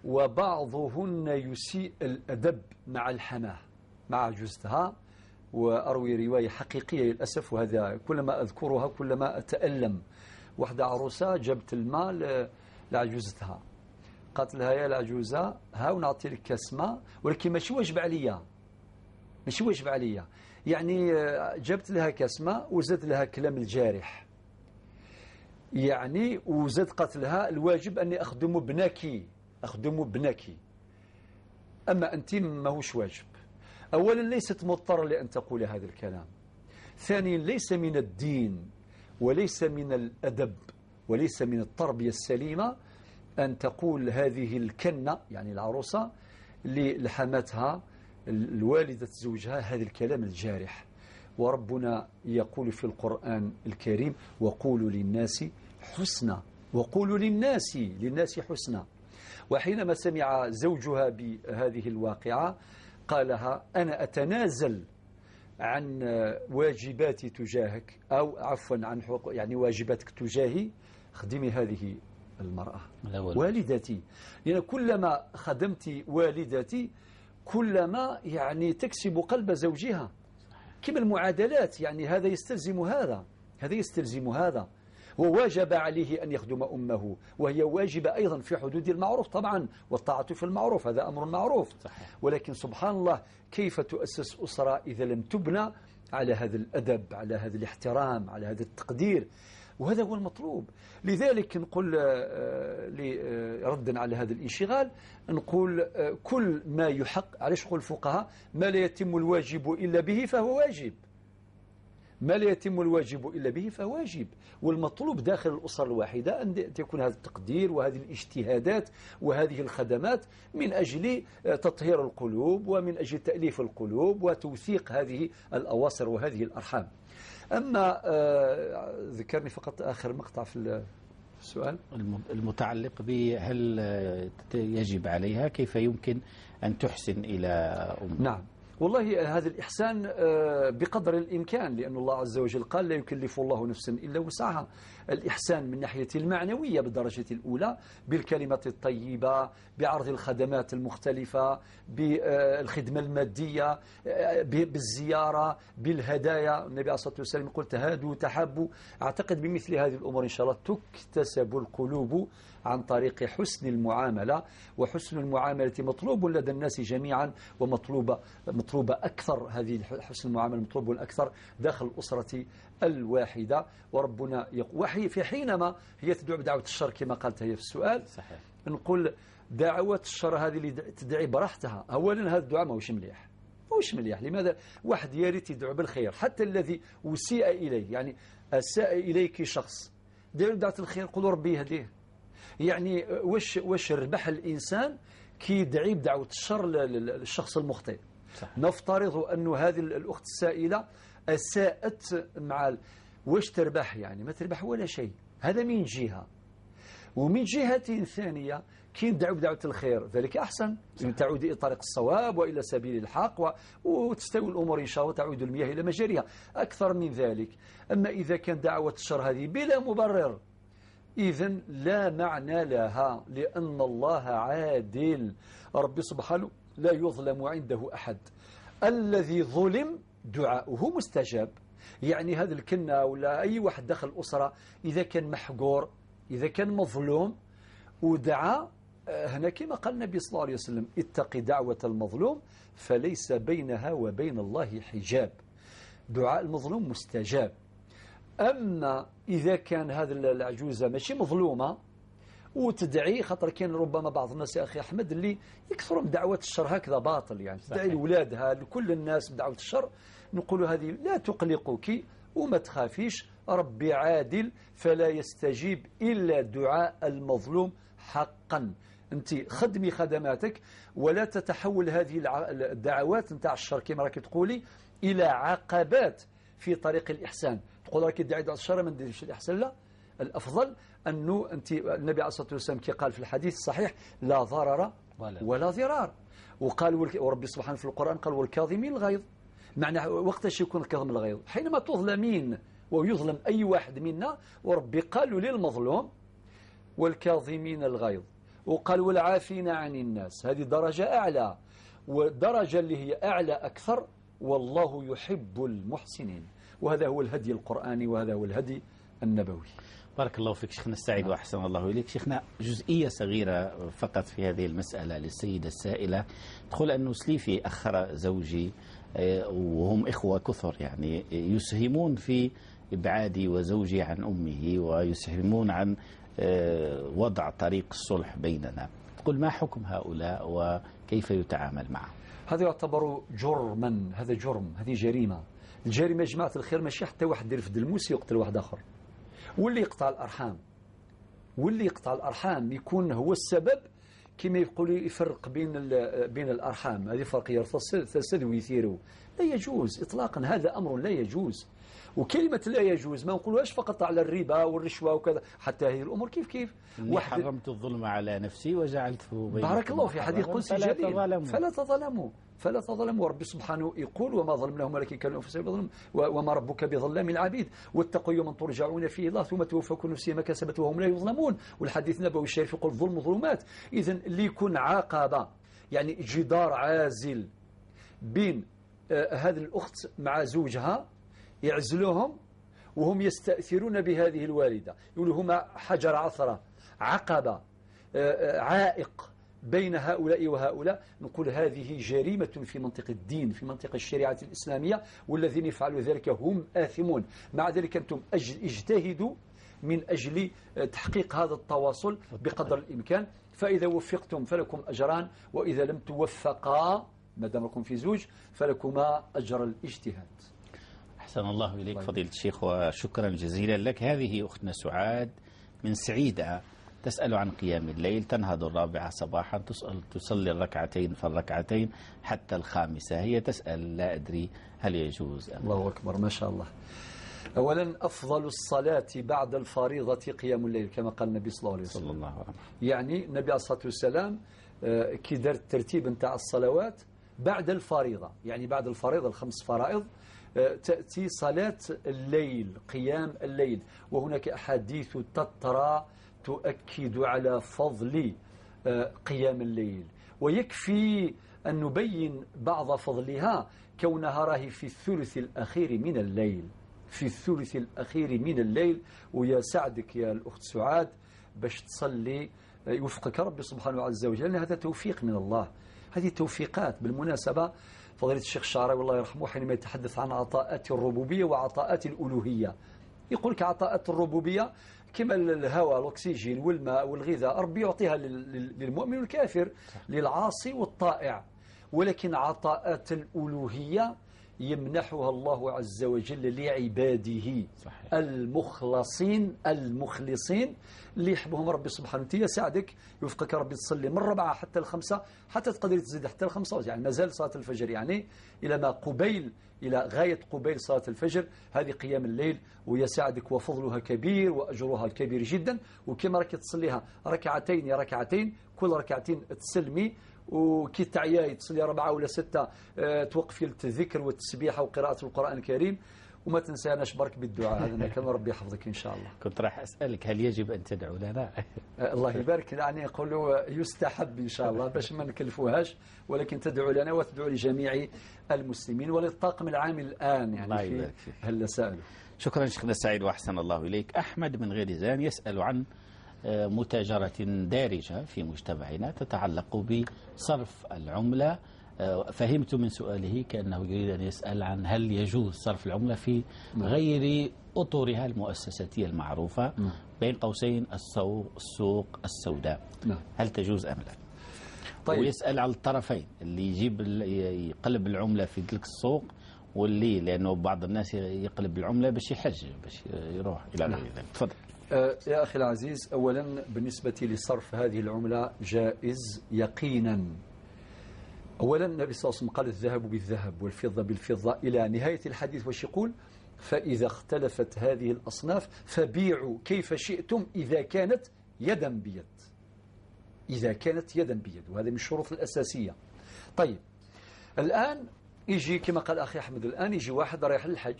وبعضهن يسيء الأدب مع الحماة، مع جوزتها. وأروي رواية حقيقية للأسف، وهذا كلما أذكرها كلما أتألم. واحدة عروسة جابت المال لعجوزتها، قالت لها يا العجوزة هاو نعطي لك كاس ماء ولكن ماشي واجب عليا، ماشي واجب عليا. يعني جابت لها كاس ماء وزاد لها كلام الجارح، يعني وزاد قالت لها الواجب أني أخدم ابنك، أخدم ابنك، أما أنت ماهوش واجب. أولا ليست مضطرة لأن تقول هذا الكلام، ثانيا ليس من الدين وليس من الأدب وليس من التربية السليمة أن تقول هذه الكنة، يعني العروسة، لحماتها الوالدة زوجها هذا الكلام الجارح. وربنا يقول في القرآن الكريم وقولوا للناس حسنا، وقولوا للناس حسنا. وحينما سمع زوجها بهذه الواقعة قالها أنا أتنازل عن واجباتي تجاهك، أو عفوا عن حقوق، يعني واجباتك تجاهي، خدمي هذه المرأة والدتي، لأن كلما خدمت والدتي كلما يعني تكسب قلب زوجها. كما المعادلات، يعني هذا يستلزم هذا، هذا يستلزم هذا. وواجب عليه أن يخدم أمه، وهي واجبة أيضا في حدود المعروف طبعا، والطاعة في المعروف هذا أمر معروف. صحيح. ولكن سبحان الله كيف تؤسس أسرة إذا لم تبنى على هذا الأدب، على هذا الاحترام، على هذا التقدير؟ وهذا هو المطلوب. لذلك نقول ردا على هذا الانشغال، نقول كل ما يحق، علاش يقول الفقهاء ما لا يتم الواجب إلا به فهو واجب، ما لا يتم الواجب إلا به فهو واجب. والمطلوب داخل الأسرة الواحدة أن تكون هذا التقدير وهذه الاجتهادات وهذه الخدمات من أجل تطهير القلوب ومن أجل تأليف القلوب وتوثيق هذه الأواصر وهذه الأرحام. أما ذكرني فقط آخر مقطع في السؤال المتعلق بهل يجب عليها، كيف يمكن أن تحسن إلى أمها؟ نعم والله هذا الإحسان بقدر الإمكان، لأن الله عز وجل قال لا يكلف الله نفسا إلا وسعها. الإحسان من ناحية المعنوية بالدرجة الأولى، بالكلمة الطيبة، بعرض الخدمات المختلفة، بالخدمة المادية، بالزيارة، بالهدايا. النبي عليه الصلاة والسلام يقول تهادوا تحابوا. أعتقد بمثل هذه الأمور إن شاء الله تكتسب القلوب عن طريق حسن المعاملة، وحسن المعاملة مطلوب لدى الناس جميعا، ومطلوبة مطلوبة أكثر، هذه حسن المعاملة مطلوب أكثر داخل الأسرة الواحدة. وربنا يقول في حينما هي تدعو بدعوة الشر كما قالت هي في السؤال. صحيح. نقول دعوة الشر هذه اللي تدعي براحتها، أولا هذا الدعاء ماهوش مليح، ماهوش مليح. لماذا؟ واحد يا ريت يدعو بالخير حتى الذي أسيء إليه، يعني أساء إليك شخص دعوا بدعوة الخير، قولوا ربي يهديه. يعني واش ربح الإنسان كي يدعي بدعوة الشر للشخص المخطئ؟ صح. نفترض أن هذه الأخت السائلة أساءت مع، واش تربح؟ يعني ما تربح ولا شيء. هذا من جهة، ومن جهة ثانية كي ندعو بدعوة الخير ذلك أحسن. صح. تعود إلى طريق الصواب وإلى سبيل الحق وتستوي الأمور إن شاء الله، وتعود المياه إلى مجاريها أكثر من ذلك. أما إذا كان دعوة الشر هذه بلا مبرر، إذن لا معنى لها، لأن الله عادل، ربي سبحانه لا يظلم عنده أحد. الذي ظلم دعاؤه مستجاب. يعني هذا الكنة ولا أي واحد دخل الأسرة إذا كان محقور، إذا كان مظلوم ودعا، هنا كما قال النبي صلى الله عليه وسلم اتق دعوة المظلوم فليس بينها وبين الله حجاب. دعاء المظلوم مستجاب. أما إذا كان هذا العجوزة ماشي مظلومة وتدعي، خاطر كاين ربما بعض الناس يا أخي أحمد اللي يكثروا من دعوات الشر هكذا باطل، يعني تدعي لأولادها لكل الناس بدعوة الشر، نقول هذه لا تقلقك وما تخافيش، ربي عادل فلا يستجيب إلا دعاء المظلوم حقا. أنت خدمي خدماتك ولا تتحول هذه الدعوات نتاع الشر كما راك تقولي إلى عقبات في طريق الإحسان. تقول راك تدعي دعاء الشر ما نديرش الإحسان، لا، الأفضل أنه أنت، النبي عليه الصلاة والسلام كي قال في الحديث الصحيح لا ضرر ولا ضرار، وقال وربي سبحانه في القرآن قال والكاظمين الغيظ. معنى وقتاش يكون الكاظم الغيظ؟ حينما تظلمين ويظلم أي واحد منا، وربي قال للمظلوم والكاظمين الغيظ، وقال والعافين عن الناس. هذه درجة أعلى، والدرجة اللي هي أعلى أكثر، والله يحب المحسنين. وهذا هو الهدي القرآني، وهذا هو الهدي النبوي. بارك الله فيك شيخنا السعيد وأحسن الله إليك. شيخنا، جزئية صغيرة فقط في هذه المسألة للسيدة السائلة، تقول أن سليفي أخر زوجي وهم إخوة كثر، يعني يسهمون في إبعادي وزوجي عن أمه ويسهمون عن وضع طريق الصلح بيننا. تقول ما حكم هؤلاء وكيف يتعامل معهم؟ هذا يعتبر جرما، هذا جرم، هذه جريمة. الجريمة يا جماعة الخير ماشي حتى واحد يرفد الموس يقتل واحد آخر، واللي يقطع الأرحام، واللي يقطع الأرحام يكون هو السبب، كما يقولوا يفرق بين الأرحام، هذه فرق يرتسد ويثيروا. لا يجوز إطلاقا، هذا أمر لا يجوز. وكلمة لا يجوز ما نقولوهاش فقط على الربا والرشوة وكذا، حتى هذه الأمور كيف كيف. حرمت الظلم على نفسي وجعلته بينكم. بارك الله في حديث قدسي جليل، فلا تظلموا، فلا تظلموا. ربي سبحانه يقول وما ظلمناهم ولكن كانوا أنفسهم يظلمون وما ربك بظلام العبيد واتقوا يوما ترجعون فيه الله ثم توفى كل نفس ما كسبت وهم لا يظلمون. والحديث النبوي الشريف يقول الظلم ظلمات. إذا اللي يكون عقبة، يعني جدار عازل بين هذه الأخت مع زوجها، يعزلوهم وهم يستأثرون بهذه الوالدة، يقولوا هما حجر عثرة، عقبة، عائق بين هؤلاء وهؤلاء. نقول هذه جريمة في منطق الدين، في منطق الشريعة الإسلامية، والذين يفعلوا ذلك هم آثمون. مع ذلك أنتم اجتهدوا من أجل تحقيق هذا التواصل بقدر الإمكان، فإذا وفقتم فلكم أجران، وإذا لم توفقا ما دامكم في زوج فلكما أجر الاجتهاد. أحسن الله إليك فضيلة الشيخ وشكرا جزيلا لك. هذه أختنا سعاد من سعيدة تسأل عن قيام الليل، تنهض 4 صباحا، تصلي الركعتين فالركعتين حتى 5. هي تسأل لا أدري هل يجوز أم لا. الله أكبر، ما شاء الله. أولا أفضل الصلاة بعد الفريضة قيام الليل كما قال النبي صلى الله عليه وسلم. صلى الله عليه وسلم. يعني النبي عليه الصلاة والسلام كي دار الترتيب نتاع الصلوات بعد الفريضة، يعني بعد الفريضة 5 فرائض تأتي صلاة الليل، قيام الليل. وهناك أحاديث تترى تؤكد على فضل قيام الليل، ويكفي أن نبين بعض فضلها كونها راهي في الثلث الأخير من الليل، في الثلث الأخير من الليل. ويا سعدك يا الأخت سعاد باش تصلي، يوفقك ربي سبحانه عز وجل، لأن هذا توفيق من الله، هذه توفيقات. بالمناسبة فضيلة الشيخ الشعراوي الله يرحمه حينما يتحدث عن عطاءات الربوبية وعطاءات الألوهية، يقول لك عطاءات الربوبية كما الهواء، الأكسجين والماء والغذاء، ربي يعطيها للمؤمن والكافر، للعاصي والطائع. ولكن عطاءات الألوهية يمنحها الله عز وجل لعباده. صحيح. المخلصين، المخلصين اللي يحبهم ربي سبحانه وتعالى. يساعدك يوفقك ربي تصلي من 4 حتى 5، حتى تقدر تزيد حتى 5، يعني ما زال صلاة الفجر، يعني إلى ما قبيل، إلى غاية قبيل صلاة الفجر، هذه قيام الليل. ويساعدك وفضلها كبير وأجرها الكبير جدا. وكما راك تصليها ركعتين ركعتين، كل ركعتين تسلمي، وكي تعياي تصلي 4 ولا 6، توقفي الذكر والتسبيحة وقراءة القرآن الكريم، وما تنساناش برك بالدعاء. هذا كان ربي يحفظك إن شاء الله. كنت راح أسألك هل يجب أن تدعو لنا؟ الله يبارك، يعني يقولوا يستحب إن شاء الله باش ما نكلفوهاش، ولكن تدعو لنا وتدعو لجميع المسلمين وللطاقم العامل الآن، يعني الله يبارك فيك. هل سألوا. شكرا شيخنا السعيد وأحسن الله إليك. أحمد من غليزان يسأل عن متاجرة دارجة في مجتمعنا تتعلق بصرف العملة. فهمت من سؤاله كأنه يريد أن يسأل عن هل يجوز صرف العملة في غير أطرها المؤسساتية المعروفة، بين قوسين السوق السوداء، هل تجوز أم لا؟ طيب. ويسأل على الطرفين، اللي يجيب يقلب العملة في تلك السوق، واللي لأنه بعض الناس يقلب العملة باش يحج، باش يروح إلى غير ذلك. تفضل. يا أخي العزيز، أولا بالنسبة لصرف هذه العملة جائز يقينا. أولا النبي صلى الله عليه وسلم قال الذهب بالذهب والفضة بالفضة إلى نهاية الحديث، وش يقول؟ فإذا اختلفت هذه الأصناف فبيعوا كيف شئتم إذا كانت يدا بيد، إذا كانت يدا بيد، وهذا من الشروط الأساسية. طيب الآن يجي كما قال أخي أحمد، الآن يجي واحد رايح للحج،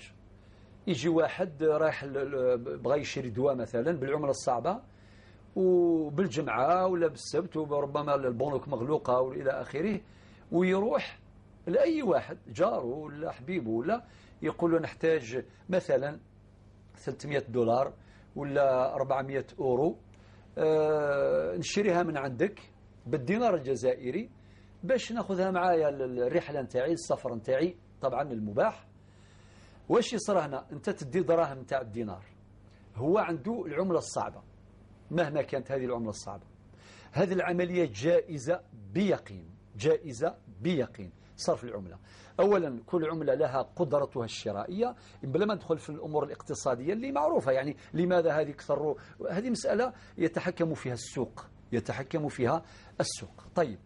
يجي واحد رايح بغى يشري دواء مثلا بالعملة الصعبة، وبالجمعة ولا بالسبت، وربما البنوك مغلوقة وإلى آخره، ويروح لأي واحد جاره ولا حبيبه ولا، يقول له نحتاج مثلا $300 ولا 400 أورو، نشريها من عندك بالدينار الجزائري باش ناخذها معايا الرحلة نتاعي، السفر نتاعي، طبعا المباح. واش يصرى هنا؟ انت تدي دراهم نتاع الدينار، هو عنده العملة الصعبة مهما كانت هذه العملة الصعبة. هذه العملية جائزة بيقين، جائزة بيقين صرف العملة. أولا كل عملة لها قدرتها الشرائية، بلا ما ندخل في الأمور الاقتصادية اللي معروفة، يعني لماذا هذه كثر، هذه مسألة يتحكم فيها السوق، يتحكم فيها السوق. طيب،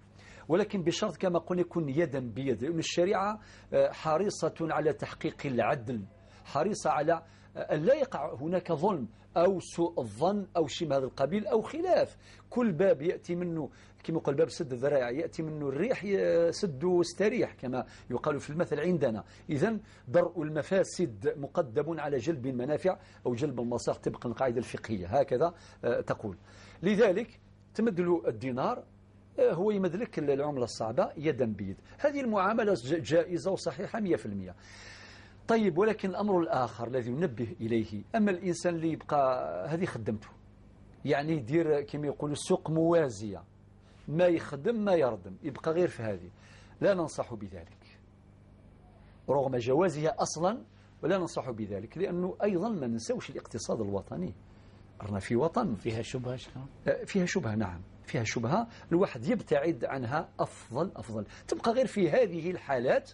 ولكن بشرط كما قلنا يكون يدا بيد، لأن الشريعة حريصة على تحقيق العدل، حريصة على أن لا يقع هناك ظلم أو سوء الظن أو شيء من هذا القبيل أو خلاف. كل باب يأتي منه كما يقول باب سد الذرائع، يأتي منه الريح سد واستريح كما يقال في المثل عندنا. إذن درء المفاسد مقدم على جلب المنافع أو جلب المصالح طبقا للقاعدة الفقهية، هكذا تقول. لذلك تمدل الدينار، هو يمدلك العملة الصعبة يدا بيد. هذه المعاملة جائزة وصحيحة 100%. طيب، ولكن الأمر الآخر الذي ننبه إليه، أما الإنسان اللي يبقى هذه خدمته، يعني يدير كما يقولوا السوق موازية، ما يخدم ما يردم، يبقى غير في هذه، لا ننصح بذلك رغم جوازها أصلا، ولا ننصح بذلك، لأنه أيضا ما ننسوش الاقتصاد الوطني، رانا في وطن فيها شبهة. فيها شبهة، نعم فيها شبهة، الواحد يبتعد عنها أفضل أفضل. تبقى غير في هذه الحالات،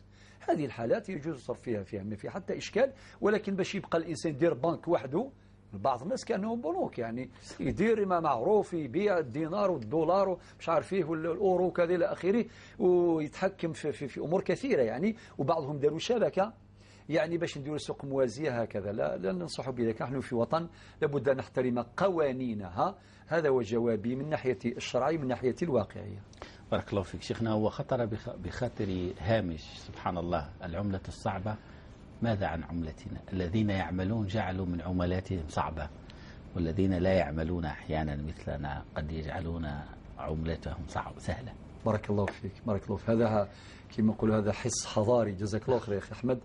هذه الحالات يجوز الصرف فيها ما في حتى إشكال. ولكن باش يبقى الإنسان يدير بنك وحده، بعض الناس كأنهم بنوك، يعني يدير ما معروف، يبيع الدينار والدولار ومش عارف ايه والأورو وكذا إلى آخره، ويتحكم في, في, في أمور كثيرة يعني. وبعضهم داروا شبكة يعني باش نديروا سوق موازية هكذا، لا ننصح بذلك. نحن في وطن لابد أن نحترم قوانينها. هذا هو جوابي من ناحية الشرعية، من ناحية الواقعية. بارك الله فيك شيخنا. هو خطر بخاطري هامش، سبحان الله، العملة الصعبة، ماذا عن عملتنا؟ الذين يعملون جعلوا من عملاتهم صعبة، والذين لا يعملون أحيانا مثلنا قد يجعلون عملتهم صعبة سهلة. بارك الله فيك، بارك الله فيك. هذا كما نقول هذا حس حضاري. جزاك الله خير يا أخي أحمد.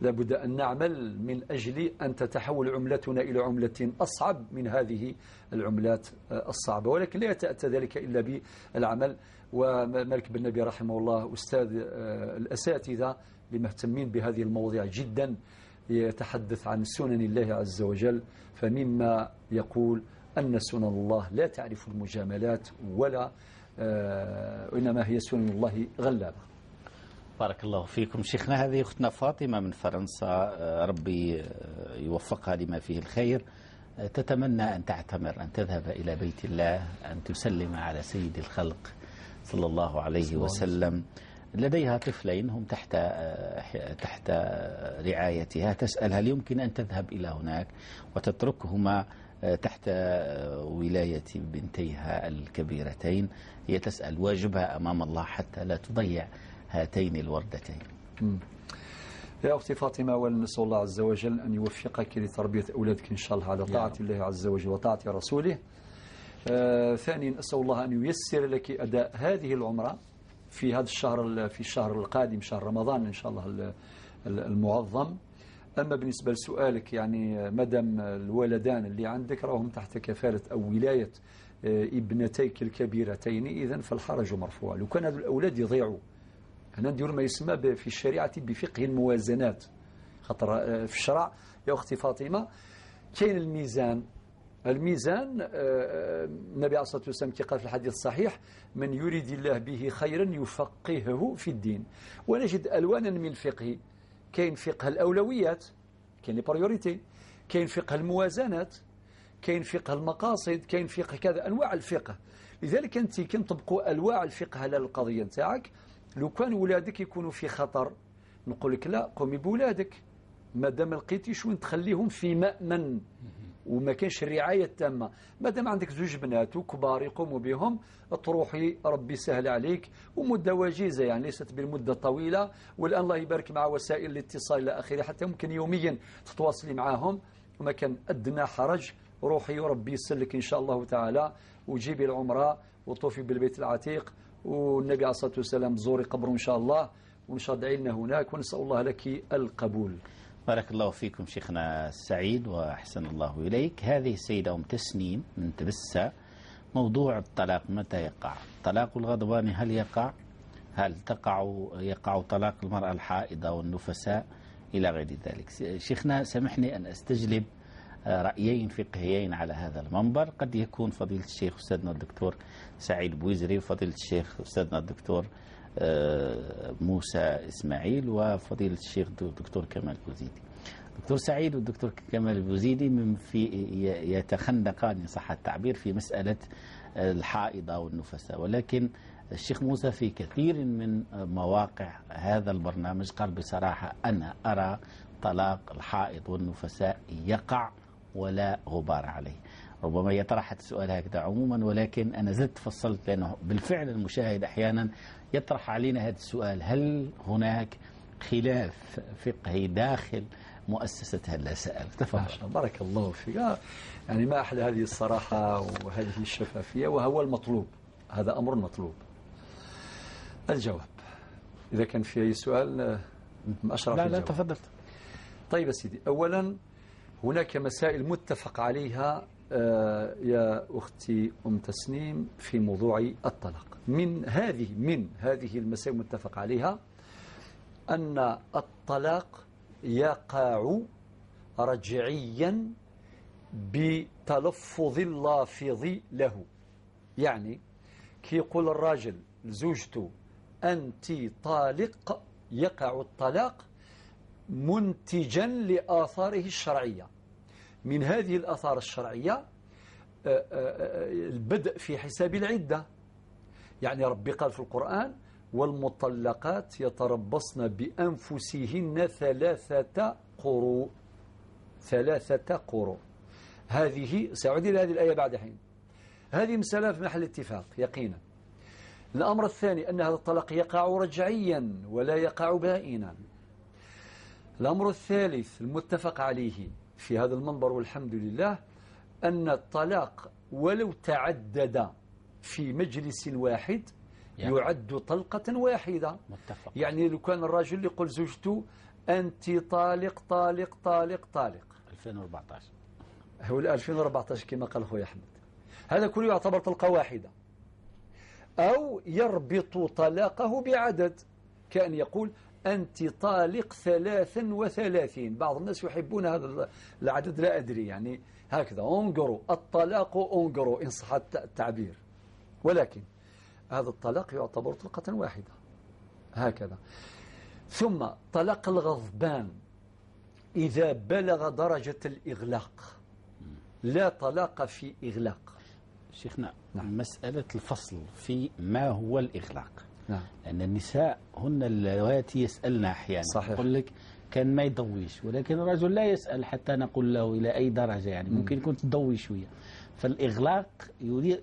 لابد أن نعمل من أجل أن تتحول عملتنا إلى عملة أصعب من هذه العملات الصعبة، ولكن لا يتأتى ذلك إلا بالعمل. ومالك بن نبي رحمه الله أستاذ الأساتذة المهتمين بهذه المواضيع جدا، يتحدث عن سنن الله عز وجل، فمما يقول أن سنن الله لا تعرف المجاملات ولا إنما هي سنن الله غلابة. بارك الله فيكم شيخنا. هذه أختنا فاطمة من فرنسا، ربي يوفقها لما فيه الخير، تتمنى أن تعتمر، أن تذهب إلى بيت الله، أن تسلم على سيد الخلق صلى الله عليه وسلم. لديها طفلين هم تحت رعايتها، تسأل هل يمكن أن تذهب إلى هناك وتتركهما تحت ولاية بنتيها الكبيرتين؟ هي تسأل واجبها أمام الله حتى لا تضيع هاتين الوردتين. يا أختي فاطمة، أولا نسأل الله عز وجل أن يوفقك لتربية أولادك إن شاء الله على طاعة الله عز وجل وطاعة رسوله. ثانيا أسأل الله أن ييسر لك أداء هذه العمرة في هذا الشهر، في الشهر القادم، شهر رمضان إن شاء الله المعظم. أما بالنسبة لسؤالك، يعني مدام الولدان اللي عندك راهم تحت كفالة أو ولاية ابنتيك الكبيرتين، إذن فالحرج مرفوع. لو كان هذو الأولاد يضيعوا، هنا ندير ما يسمى في الشريعة بفقه الموازنات، خاطر في الشرع يا أختي فاطمة كاين الميزان. الميزان النبي عليه الصلاة والسلام قال في الحديث الصحيح: من يريد الله به خيرا يفقهه في الدين. ونجد ألوانا من الفقه، كاين فقه الأولويات، كاين les priorités، كاين فقه الموازنات، كاين فقه المقاصد، كاين فقه كذا، أنواع الفقه. لذلك أنت كي نطبقوا أنواع الفقه على القضية نتاعك، لو كان ولادك يكونوا في خطر نقول لك لا، قومي بولادك ما دام لقيتيش وين تخليهم في مأمن وما كانش الرعاية التامة. ما دام عندك زوج بنات وكبار يقوموا بهم، تروحي ربي سهل عليك، ومدة وجيزة يعني ليست بالمدة طويلة. والآن الله يبارك مع وسائل الاتصال إلى آخره، حتى ممكن يوميا تتواصلي معاهم وما كان أدنى حرج. روحي وربي يسلك إن شاء الله تعالى، وجيبي العمرة وطوفي بالبيت العتيق، والنبي عليه الصلاة والسلام زوري قبره إن شاء الله، وإن شاء الله دعي لنا هناك، ونسأل الله لك القبول. بارك الله فيكم شيخنا السعيد وأحسن الله إليك. هذه السيدة أم تسنيم من تبسة، موضوع الطلاق متى يقع؟ طلاق الغضبان هل يقع؟ هل يقع طلاق المرأة الحائضة والنفساء إلى غير ذلك؟ شيخنا سامحني أن أستجلب رأيين فقهيين على هذا المنبر، قد يكون فضيلة الشيخ أستاذنا الدكتور سعيد بوزري وفضيلة الشيخ أستاذنا الدكتور موسى إسماعيل وفضيلة الشيخ الدكتور كمال بوزيدي. دكتور سعيد والدكتور كمال بوزيدي من في يتخندقان إن صح التعبير في مسألة الحائضة والنفساء، ولكن الشيخ موسى في كثير من مواقع هذا البرنامج قال بصراحة أنا أرى طلاق الحائض والنفساء يقع ولا غبار عليه. ربما هي طرحت السؤال هكذا عموما، ولكن أنا زدت فصلت لأنه بالفعل المشاهد أحيانا يطرح علينا هذا السؤال، هل هناك خلاف فقهي داخل مؤسسة هلا سأل؟ تفضل. بارك الله فيك. يعني ما أحلى هذه الصراحة وهذه الشفافية، وهو المطلوب، هذا أمر مطلوب. الجواب إذا كان في أي سؤال أشرف. لا لا تفضلت. طيب سيدي، أولا هناك مسائل متفق عليها يا أختي أم تسنيم في موضوع الطلاق. من هذه المسائل المتفق عليها أن الطلاق يقع رجعيا بتلفظ اللافظ له. يعني كي يقول الراجل لزوجته أنت طالق، يقع الطلاق منتجا لآثاره الشرعية. من هذه الآثار الشرعية البدء في حساب العدة. يعني ربي قال في القرآن والمطلقات يتربصن بأنفسهن 3 قروء. 3 قروء. هذه سأعود إلى هذه الآية بعد حين. هذه مسألة في محل اتفاق يقينا. الأمر الثاني أن هذا الطلاق يقع رجعيا ولا يقع بائنا. الأمر الثالث المتفق عليه في هذا المنبر والحمد لله أن الطلاق ولو تعدد في مجلس واحد يعد طلقة واحدة. متفق. يعني لو كان الرجل يقول زوجته أنت طالق طالق طالق طالق 2014، هو 2014 كما قال خويا أحمد، هذا كله يعتبر طلقة واحدة. أو يربط طلاقه بعدد، كأن يقول أنت طالق 33. بعض الناس يحبون هذا العدد، لا أدري، يعني هكذا en gros الطلاق en gros إن صح التعبير، ولكن هذا الطلاق يعتبر طلقة واحدة هكذا. ثم طلاق الغضبان إذا بلغ درجة الإغلاق، لا طلاق في إغلاق. شيخنا نعم. مسألة الفصل في ما هو الإغلاق، نعم. لأن النساء هن اللواتي يسألن أحيانا، صحيح. يقول لك كان ما يضويش، ولكن الرجل لا يسأل حتى نقول له إلى أي درجة، يعني ممكن يكون تضوي شوية. فالإغلاق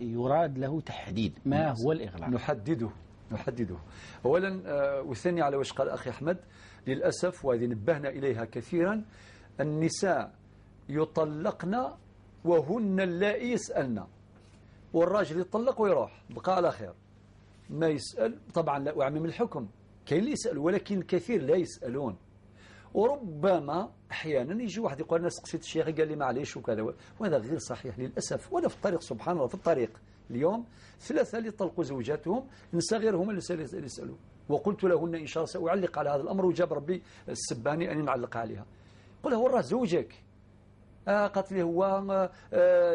يراد له تحديد ما هو الإغلاق، نحدده أولا. وثاني على واش قال أخي أحمد، للأسف وهذه نبهنا إليها كثيرا، النساء يطلقن وهن اللائي يسألن، والراجل يطلق ويروح بقى على خير ما يسأل. طبعا لا أعمم الحكم، كاين اللي يسأل ولكن الكثير لا يسألون. وربما أحيانا يجي واحد يقول أنا سقسيت الشيخ قال لي معليش وكذا، وهذا غير صحيح للأسف. ولا في الطريق سبحان الله، في الطريق اليوم 3 اللي طلقوا زوجاتهم نساء غيرهم اللي يسألوا، وقلت لهن إن شاء الله سأعلق على هذا الأمر، وجاب ربي السباني أني نعلق عليها. قل هو راه زوجك، قالت لي هو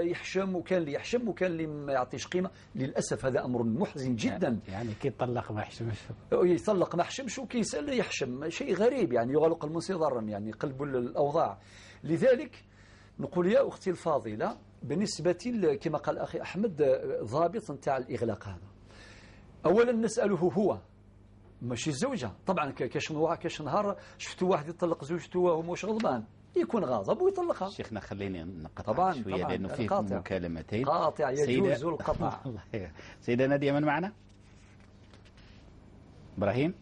يحشم، وكان اللي يحشم وكان اللي ما يعطيش قيمة. للأسف هذا أمر محزن جدا. يعني كي يطلق ما يحشمش، يطلق ما يحشمش وكيسأل يحشم، شيء غريب، يعني يغلق المنصي ضرا، يعني قلب الأوضاع. لذلك نقول يا أختي الفاضلة بالنسبة كما قال أخي أحمد ضابط نتاع الإغلاق هذا، أولا نسأله هو ماشي الزوجة. طبعا كاش نهار شفتوا واحد يطلق زوجته وهو مش غضبان، يكون غاضب ويطلقها. شيخنا خليني نقطع طبعا شوية لأنه فيه مكالمتين. قاطع يجوز القطع. سيدة نادية من معنا؟ إبراهيم؟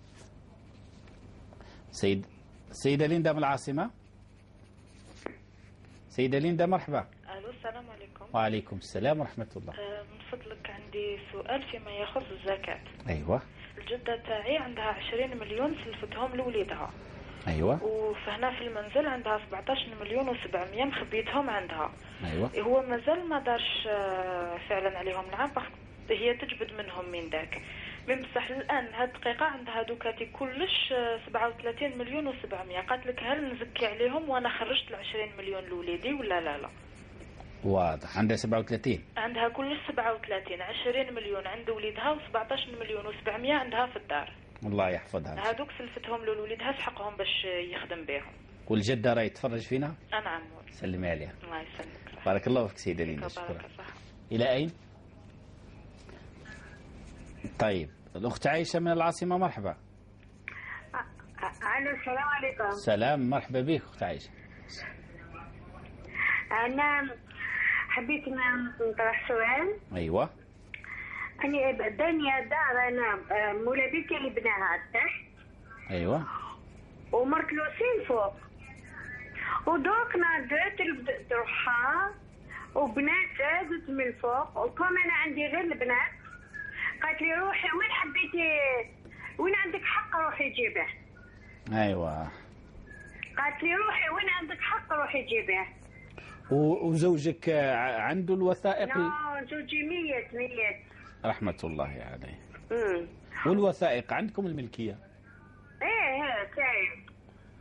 سيدة ليندا من العاصمة. سيدة ليندا مرحبا. ألو السلام عليكم. وعليكم السلام ورحمة الله. من فضلك عندي سؤال فيما يخص الزكاة. أيوة. الجدة تاعي عندها 20 مليون سلفتهم لوليدها. ايوه. وفهنا في المنزل عندها 17 مليون و700 مخبيتهم عندها. ايوه. هو مازال ما دارش فعلا عليهم العام، هي تجبد منهم من داك. من بصح الان هاد الدقيقة عندها دوكاتي كلش 37 مليون و700. قالت لك هل نزكي عليهم وانا خرجت 20 مليون لوليدي ولا لا؟ لا واضح. عندها 37، عندها كلش 37، 20 مليون عند وليدها و17 مليون و700 عندها في الدار. الله يحفظها. هذوك سلفتهم لوليدها سحقهم باش يخدم بهم. والجدة راهي تفرج فينا؟ نعم. سلمي عليها. الله يسلمك. بارك الله فيك سيده لينا، شكرا. الى اين؟ طيب الاخت عايشه من العاصمة، مرحبا. الو السلام عليكم. سلام، مرحبا بك اخت عايشه. انا حبيت نطرح سؤال. ايوه. أنا بانية دار، أنا مولا بيتي اللي بناها تحت. أيوة. ومرت لوسين فوق، ودوك نادت رفدت روحها وبنات زادت من الفوق، وكم أنا عندي غير البنات قالت لي روحي وين حبيتي، وين عندك حق روحي جيبه. أيوة. قالت لي روحي وين عندك حق روحي جيبه. وزوجك عنده الوثائق؟ لا، زوجي ميت ميت. رحمة الله عليه. والوثائق عندكم الملكية؟ ايه تاعي.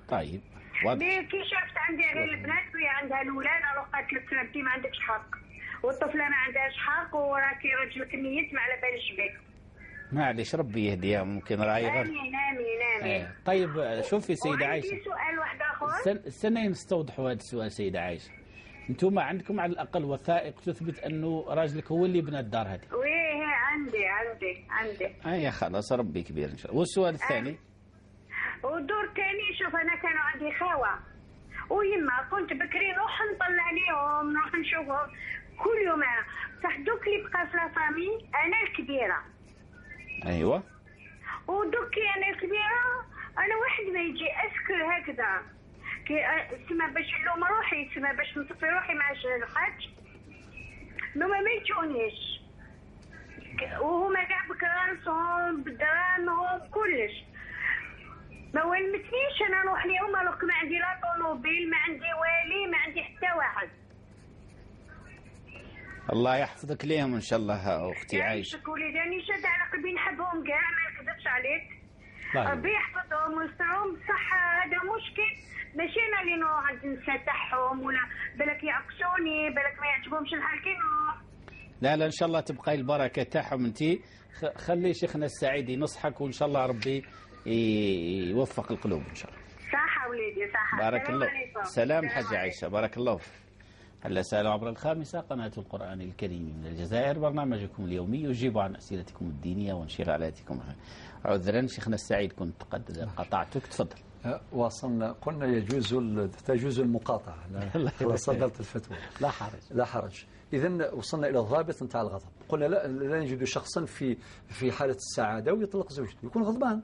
طيب واضح. كي شافت عندي غير البنات وهي عندها الاولاد، قالت لك انت ما عندكش حق، والطفلة ما عندهاش حق، وراكي راجلك ميت ما على بالش بك. معليش ربي يهديها، ممكن راهي غير. امين امين امين. طيب شوفي سيدة عايشة، عندي سؤال واحد اخر. استنى نستوضحوا هذا السؤال سيدة عايشة. انتم عندكم على الاقل وثائق تثبت انه راجلك هو اللي بنى الدار هذه؟ oui عندي عندي عندي. اي خلاص ربي كبير ان شاء الله. والسؤال الثاني؟ والدور الثاني، شوف انا كانوا عندي خاوه ويما كنت بكري نروح نطلع عليهم، نروح نشوفهم كل يوم انا، بصح دوك اللي بقى في la famille انا الكبيرة. ايوه. ودوك انا الكبيرة، انا واحد ما يجي est-ce que هكذا كي تسمى باش نلوم روحي، تسمى باش نطفي روحي مع الحاج، نوما ما يجونيش، وهما كاع بكراسهم بدرامهم كلش، ما ولمتنيش انا نروح ليهم، alors ما عندي لا طوموبيل، ما عندي والي، ما عندي حتى واحد. الله يحفظك ليهم ان شاء الله اختي عايشه. يعيشك وليدي، راني شاده على قلبي، نحبهم كاع ما نكذبش عليك، ربي يحفظهم ويسترهم. بصح هذا مشكل، ماشي انا اللي نروح عند النساء تاعهم، ولا بالك يعكسوني، بالك ما يعجبهمش الحال كي نروح. لا لا ان شاء الله تبقى البركة تاعهم. انت خلي شيخنا السعيد ينصحك، وان شاء الله ربي يوفق القلوب ان شاء الله. صح وليدي صح. بارك الله. سلام حاجة عائشة، بارك الله فيك. هلا سألوا عبر الخامسة قناة القرآن الكريم من الجزائر، برنامجكم اليومي يجيب عن أسئلتكم الدينية وانشغالاتكم. عذرا شيخنا السعيد كنت قد قطعتك، تفضل. وصلنا قلنا يجوز تجوز المقاطعة، صدرت الفتوى. لا حرج لا حرج. إذا وصلنا إلى الضابط نتاع الغضب. قلنا لا نجد شخصا في حالة السعادة ويطلق زوجته، يكون غضبان،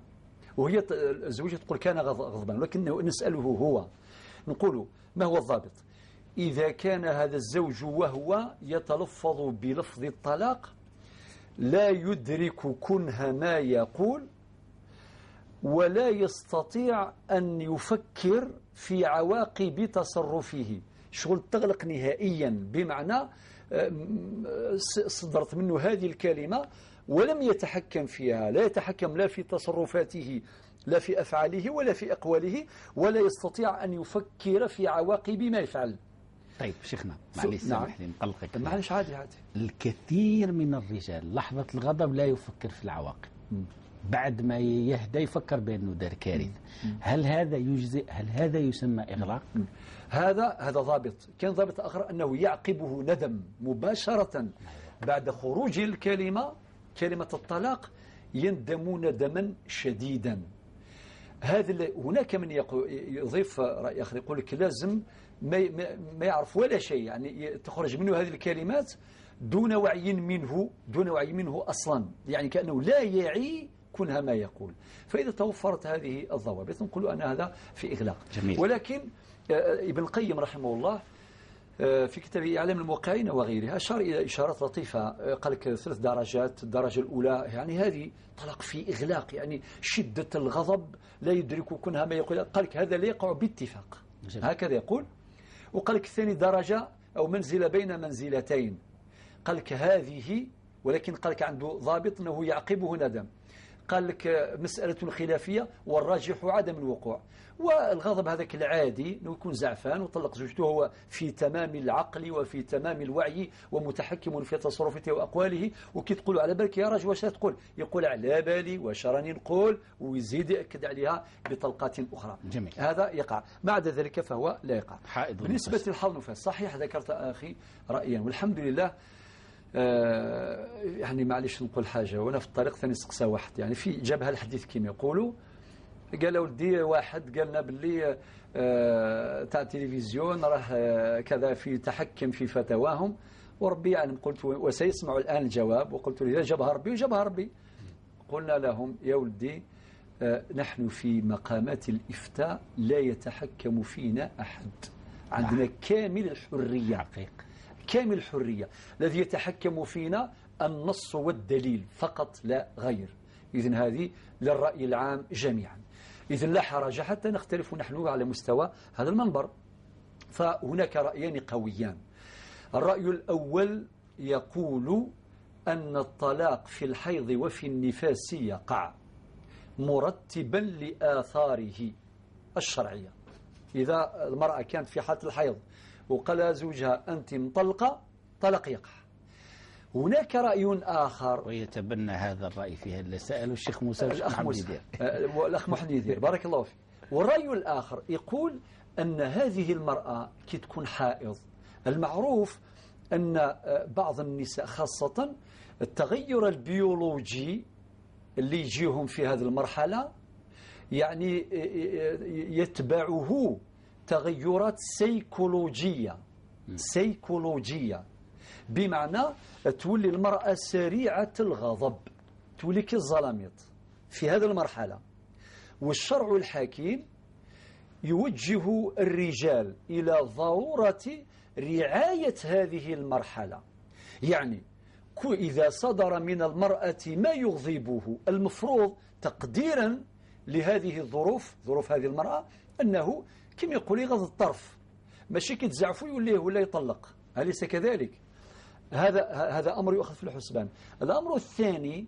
وهي زوجته تقول كان غضبان، ولكن نسأله هو، نقول ما هو الضابط؟ إذا كان هذا الزوج وهو يتلفظ بلفظ الطلاق لا يدرك كنه ما يقول، ولا يستطيع أن يفكر في عواقب تصرفه، شغل تغلق نهائيا، بمعنى صدرت منه هذه الكلمة ولم يتحكم فيها، لا يتحكم لا في تصرفاته لا في أفعاله ولا في أقواله، ولا يستطيع أن يفكر في عواقب ما يفعل. طيب شيخنا معليش سامح لي نقلقك. معليش عادي عادي. الكثير من الرجال لحظة الغضب لا يفكر في العواقب، بعد ما يهدى يفكر بأنه دار كارثة. هل هذا يجزئ؟ هل هذا يسمى إغلاق؟ هذا ضابط. كان ضابط آخر أنه يعقبه ندم مباشرة بعد خروج الكلمة، كلمة الطلاق، يندم ندما شديدا. هذا هناك من يضيف رأي آخر، يقول لك لازم ما يعرف ولا شيء، يعني تخرج منه هذه الكلمات دون وعي منه، دون وعي منه أصلا، يعني كأنه لا يعي كنها ما يقول. فإذا توفرت هذه الضوابط نقول أن هذا في إغلاق. جميل. ولكن ابن القيم رحمه الله في كتاب إعلام الموقعين وغيرها أشار إلى إشارات لطيفة، قال لك 3 درجات. الدرجة الأولى يعني هذه طلاق في إغلاق، يعني شدة الغضب لا يدرك كنها ما يقول، قال لك هذا لا يقع باتفاق، هكذا يقول. وقال لك الثاني درجة أو منزلة بين منزلتين، قال لك هذه، ولكن قال لك عنده ضابط أنه يعقبه ندم. قال لك مسألة خلافية والراجح عدم الوقوع. والغضب هذاك العادي أنه يكون زعفان وطلق زوجته هو في تمام العقل وفي تمام الوعي ومتحكم في تصرفاته وأقواله، وكي تقول على بالك يا رجل واش تقول، يقول على بالي واش راني نقول، ويزيد يأكد عليها بطلقات أخرى. جميل. هذا يقع، ما عدا ذلك فهو لا يقع. بالنسبة للحظ نفاس صحيح ذكرت أخي رأيا والحمد لله. يعني معليش نقول حاجة وأنا في الطريق ثاني سقسا واحد، يعني في جابها الحديث كما يقولوا، قال ولدي واحد قالنا باللي تاع التلفزيون راه كذا في تحكم في فتاواهم، وربي يعلم. يعني قلت وسيسمع الآن الجواب، وقلت له إذا جابها ربي وجابها ربي. قلنا لهم يا ولدي نحن في مقامات الإفتاء لا يتحكم فينا أحد، عندنا كامل الحرية، حقيقة كامل الحرية، الذي يتحكم فينا النص والدليل فقط لا غير. إذن هذه للرأي العام جميعا، إذن لا حرج حتى نختلف نحن على مستوى هذا المنبر. فهناك رأيان قويان. الرأي الأول يقول أن الطلاق في الحيض وفي النفاس يقع مرتبا لآثاره الشرعية. إذا المرأة كانت في حالة الحيض وقال زوجها أنت مطلقة، طلق يقع. هناك رأي آخر ويتبنى هذا الرأي فيها اللي سأله الشيخ موسى الأخ محمد يدير بارك الله فيك. والرأي الآخر يقول أن هذه المرأة كي تكون حائض، المعروف أن بعض النساء خاصة التغير البيولوجي اللي يجيهم في هذه المرحلة يعني يتبعه تغيرات سيكولوجية، سيكولوجية، بمعنى تولي المرأة سريعة الغضب، تولي كالزلاميط في هذه المرحلة. والشرع الحكيم يوجه الرجال إلى ضرورة رعاية هذه المرحلة، يعني إذا صدر من المرأة ما يغضبه المفروض تقديرا لهذه الظروف، ظروف هذه المرأة، أنه كما يقول يغض الطرف، ماشي كيتزعفوا يوليه ولا يطلق، أليس كذلك؟ هذا أمر يؤخذ في الحسبان. الأمر الثاني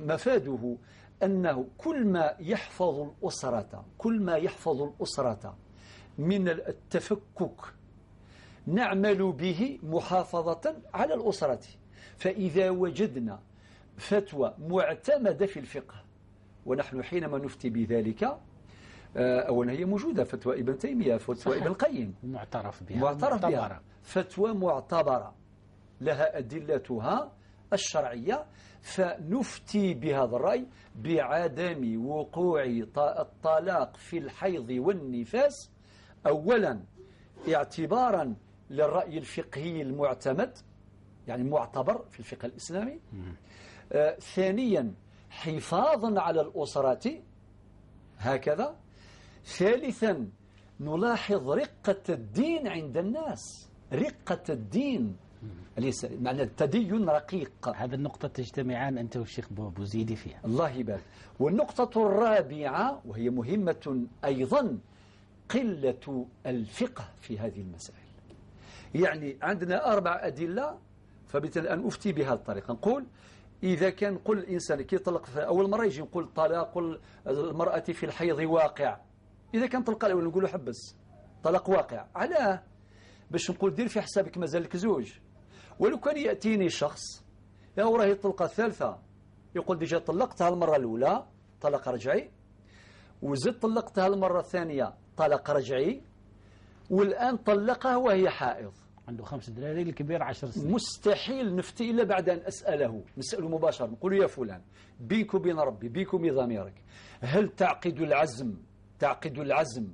مفاده أنه كل ما يحفظ الأسرة، كل ما يحفظ الأسرة من التفكك نعمل به محافظة على الأسرة. فإذا وجدنا فتوى معتمدة في الفقه، ونحن حينما نفتي بذلك، أولا هي موجودة فتوى ابن تيمية، فتوى ابن القيم، معترف بها، معترف بها، فتوى معتبرة لها أدلتها الشرعية، فنفتي بهذا الرأي بعدم وقوع الطلاق في الحيض والنفاس، أولا اعتبارا للرأي الفقهي المعتمد، يعني معتبر في الفقه الإسلامي، ثانيا حفاظا على الأسرة هكذا، ثالثا نلاحظ رقة الدين عند الناس، رقة الدين ليس معنى التدين رقيق. هذه النقطة تجتمعان أنت والشيخ بوزيدي فيها، الله يبارك. والنقطة الرابعة وهي مهمة أيضا، قلة الفقه في هذه المسائل. يعني عندنا 4 أدلة، فبالتالي أن أفتي بهذه الطريقة. نقول إذا كان قل الإنسان كي يطلق في أول مرة يجي نقول طلاق المرأة في الحيض واقع، إذا كان طلق الأول نقول له حبس، طلاق واقع. علاه؟ باش نقول دير في حسابك مازال لك زوج. ولو كان يأتيني شخص يا وراه الطلقة الثالثة، يقول déjà طلقتها المرة الأولى طلاق رجعي، وزدت طلقتها المرة الثانية طلاق رجعي، والآن طلقها وهي حائض، عنده 5 دراري، الكبير 10 سنين. مستحيل نفتي إلا بعد أن أسأله، نسأله مباشرة، نقول يا فلان بينك وبين ربي، بينك وبين ضميرك، هل تعقد العزم، تعقد العزم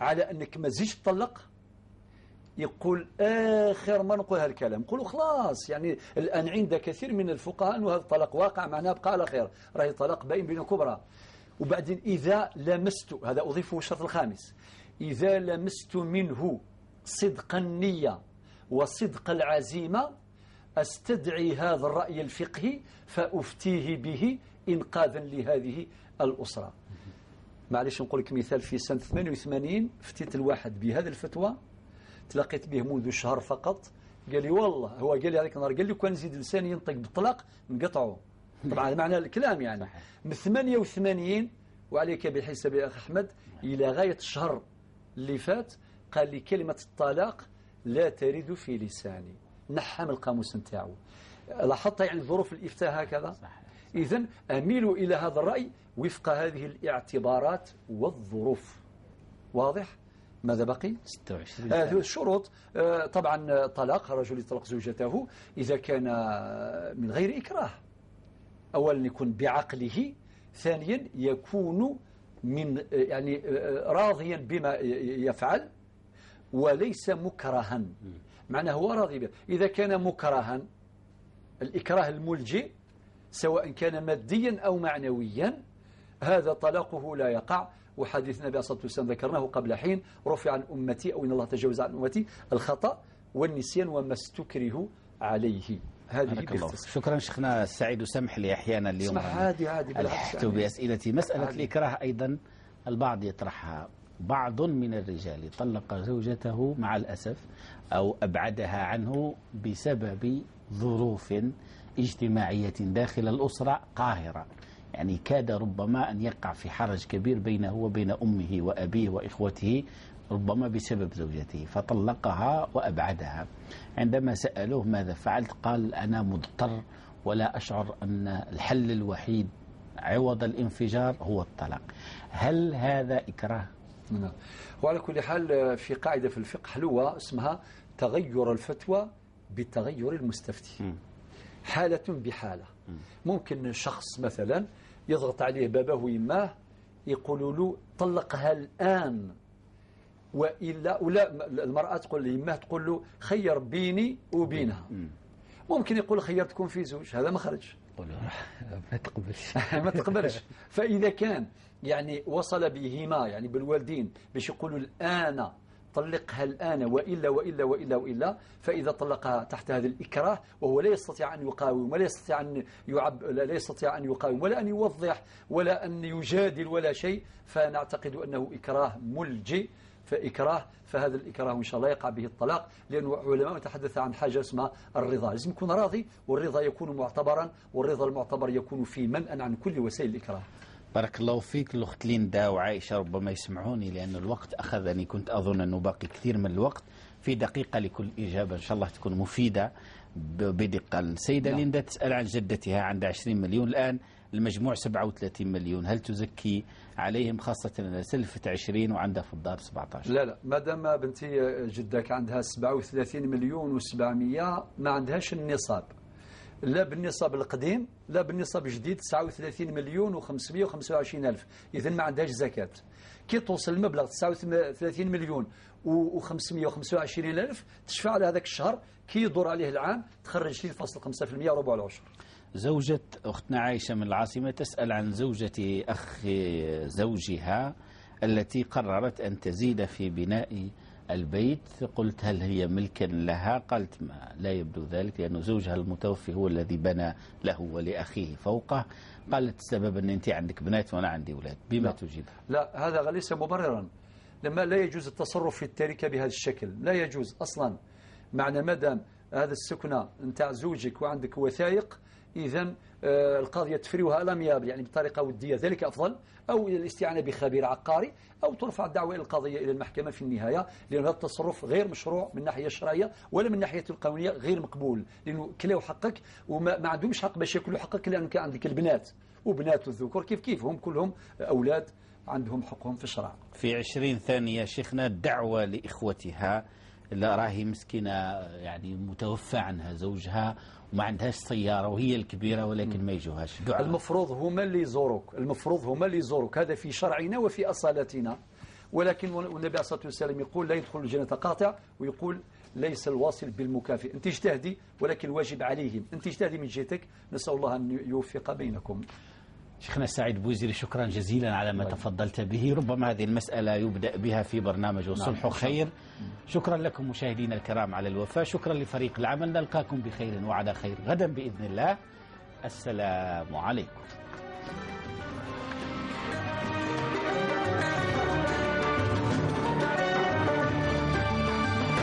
على أنك ما تزيدش تطلق؟ يقول آخر ما نقول هالكلام، نقول خلاص. يعني الآن عند كثير من الفقهاء أنه هذا الطلاق واقع، معناه بقى على خير، راهي طلاق باين بين كبرى. وبعدين إذا لمست، هذا أضيفه الشرط الخامس، إذا لمست منه صدق النية وصدق العزيمة أستدعي هذا الرأي الفقهي فأفتيه به إنقاذا لهذه الأسرة. معليش نقول لك مثال، في سنة 88 فتيت الواحد بهذه الفتوى، تلاقيت به منذ شهر فقط، قال لي والله، هو قال لي هذاك النهار، قال لي كان نزيد لساني ينطق بالطلاق نقطعه. طبعا معنى الكلام يعني من 88 وعليك بالحساب يا أخ أحمد إلى غاية الشهر اللي فات، قال لي كلمة الطلاق لا ترد في لساني، نحى من القاموس نتاعو. لاحظت يعني ظروف الإفتاء هكذا. إذن أميل إلى هذا الرأي وفق هذه الاعتبارات والظروف. واضح؟ ماذا بقي؟ 26. هذه الشروط. طبعا طلاق الرجل يطلق زوجته إذا كان من غير إكراه، أولا يكون بعقله، ثانيا يكون من يعني راضيا بما يفعل وليس مكرها، معناه هو راضي به. إذا كان مكرها، الإكراه الملجئ سواء كان ماديا أو معنويا، هذا طلاقه لا يقع. وحديث النبي صلى الله عليه وسلم ذكرناه قبل حين، رفع عن أمتي أو إن الله تجاوز عن أمتي الخطأ والنسيان وما استكره عليه. هذه باختصار. شكرا شيخنا السعيد، وسمح لي أحيانا اليوم عادي عادي ألحت بأسئلتي. مسألة عادي. الإكراه أيضا البعض يطرحها، بعض من الرجال طلق زوجته مع الأسف أو أبعدها عنه بسبب ظروف اجتماعية داخل الأسرة قاهرة، يعني كاد ربما أن يقع في حرج كبير بينه وبين أمه وأبيه وإخوته ربما بسبب زوجته، فطلقها وأبعدها. عندما سألوه ماذا فعلت قال أنا مضطر ولا أشعر أن الحل الوحيد عوض الانفجار هو الطلاق. هل هذا إكراه؟ نعم. وعلى كل حال في قاعدة في الفقه حلوة اسمها تغير الفتوى بتغير المستفتي. حالة بحالة. ممكن شخص مثلا يضغط عليه باباه ويماه يقولوا له طلقها الآن، وإلا ولا المرأة تقول ليماه تقول له خير بيني وبينها. ممكن يقول خيرتكم في زوج، هذا مخرج. ما تقبلش ما تقبلش. فإذا كان يعني وصل بهما يعني بالوالدين باش يقولوا الآن طلقها الآن وإلا وإلا وإلا وإلا، فإذا طلقها تحت هذا الإكراه وهو لا يستطيع أن يقاوم ولا يستطيع أن لا يستطيع أن يقاوم ولا أن يوضح ولا أن يجادل ولا شيء، فنعتقد أنه إكراه ملجئ، فإكراه، فهذا الإكراه إن شاء الله يقع به الطلاق، لأن العلماء تحدث عن حاجة اسمها الرضا، لازم يكون راضي، والرضا يكون معتبرا، والرضا المعتبر يكون في منأ عن كل وسائل الإكراه. بارك الله فيك. الأخت ليندا وعائشة ربما يسمعوني لأن الوقت أخذني، كنت أظن أنه باقي كثير من الوقت. في دقيقة لكل إجابة إن شاء الله تكون مفيدة بدقة. السيدة نعم. ليندا تسأل عن جدتها عندها 20 مليون الآن، المجموع 37 مليون، هل تزكي عليهم خاصة أنها سلفت 20 وعندها في الدار 17؟ لا لا، ما دام بنتي جدك عندها 37 مليون و700 ما عندهاش النصاب، لا بالنصاب القديم لا بالنصاب الجديد، 39 مليون و525 ألف، إذن ما عندهاش زكاة. كي توصل المبلغ 39 مليون و525 ألف تشفع على هذاك الشهر، كي يدور عليه العام تخرج 2.5% ربع العشر. زوجة أختنا عائشة من العاصمة تسأل عن زوجة أخ زوجها التي قررت أن تزيد في بناء البيت، قلت هل هي ملكا لها؟ قالت ما لا يبدو ذلك، لأن زوجها المتوفي هو الذي بنى له ولأخيه فوقه. قالت السبب أن أنت عندك بنات وأنا عندي أولاد، بما لا تجيب؟ لا، هذا ليس مبررا. لما لا يجوز التصرف في التركة بهذا الشكل، لا يجوز أصلا. معنى مادام هذا السكنة نتاع زوجك وعندك وثائق، إذن القضية تفريوها لم يعني بطريقة ودية، ذلك أفضل، أو الاستعانة بخبير عقاري، أو ترفع الدعوة إلى القضية إلى المحكمة في النهاية، لأن هذا التصرف غير مشروع من الناحية الشرعية ولا من الناحية القانونية، غير مقبول، لأنه كلاو حقك وما عندهمش حق باش ياكلوا حقك، لأنه عندك البنات وبنات الذكور كيف كيف، هم كلهم أولاد عندهم حقهم في الشرع. في 20 ثانية شيخنا، الدعوة لإخوتها لا راهي مسكينة يعني متوفى عنها زوجها وما عندهاش سيارة وهي الكبيرة ولكن ما يجوهاش دعاء. المفروض هما اللي يزوروك، المفروض هما اللي يزوروك، هذا في شرعنا وفي أصالتنا، ولكن النبي عليه الصلاة والسلام يقول لا يدخل الجنة قاطع، ويقول ليس الواصل بالمكافئ. أنت اجتهدي ولكن الواجب عليهم، أنت اجتهدي من جهتك، نسأل الله أن يوفق بينكم. شيخنا سعيد بوزيري، شكرا جزيلا على ما تفضلت به. ربما هذه المسألة يبدأ بها في برنامج والصلح خير. شكرا لكم مشاهدينا الكرام على الوفاء، شكرا لفريق العمل، نلقاكم بخير وعلى خير غدا بإذن الله. السلام عليكم.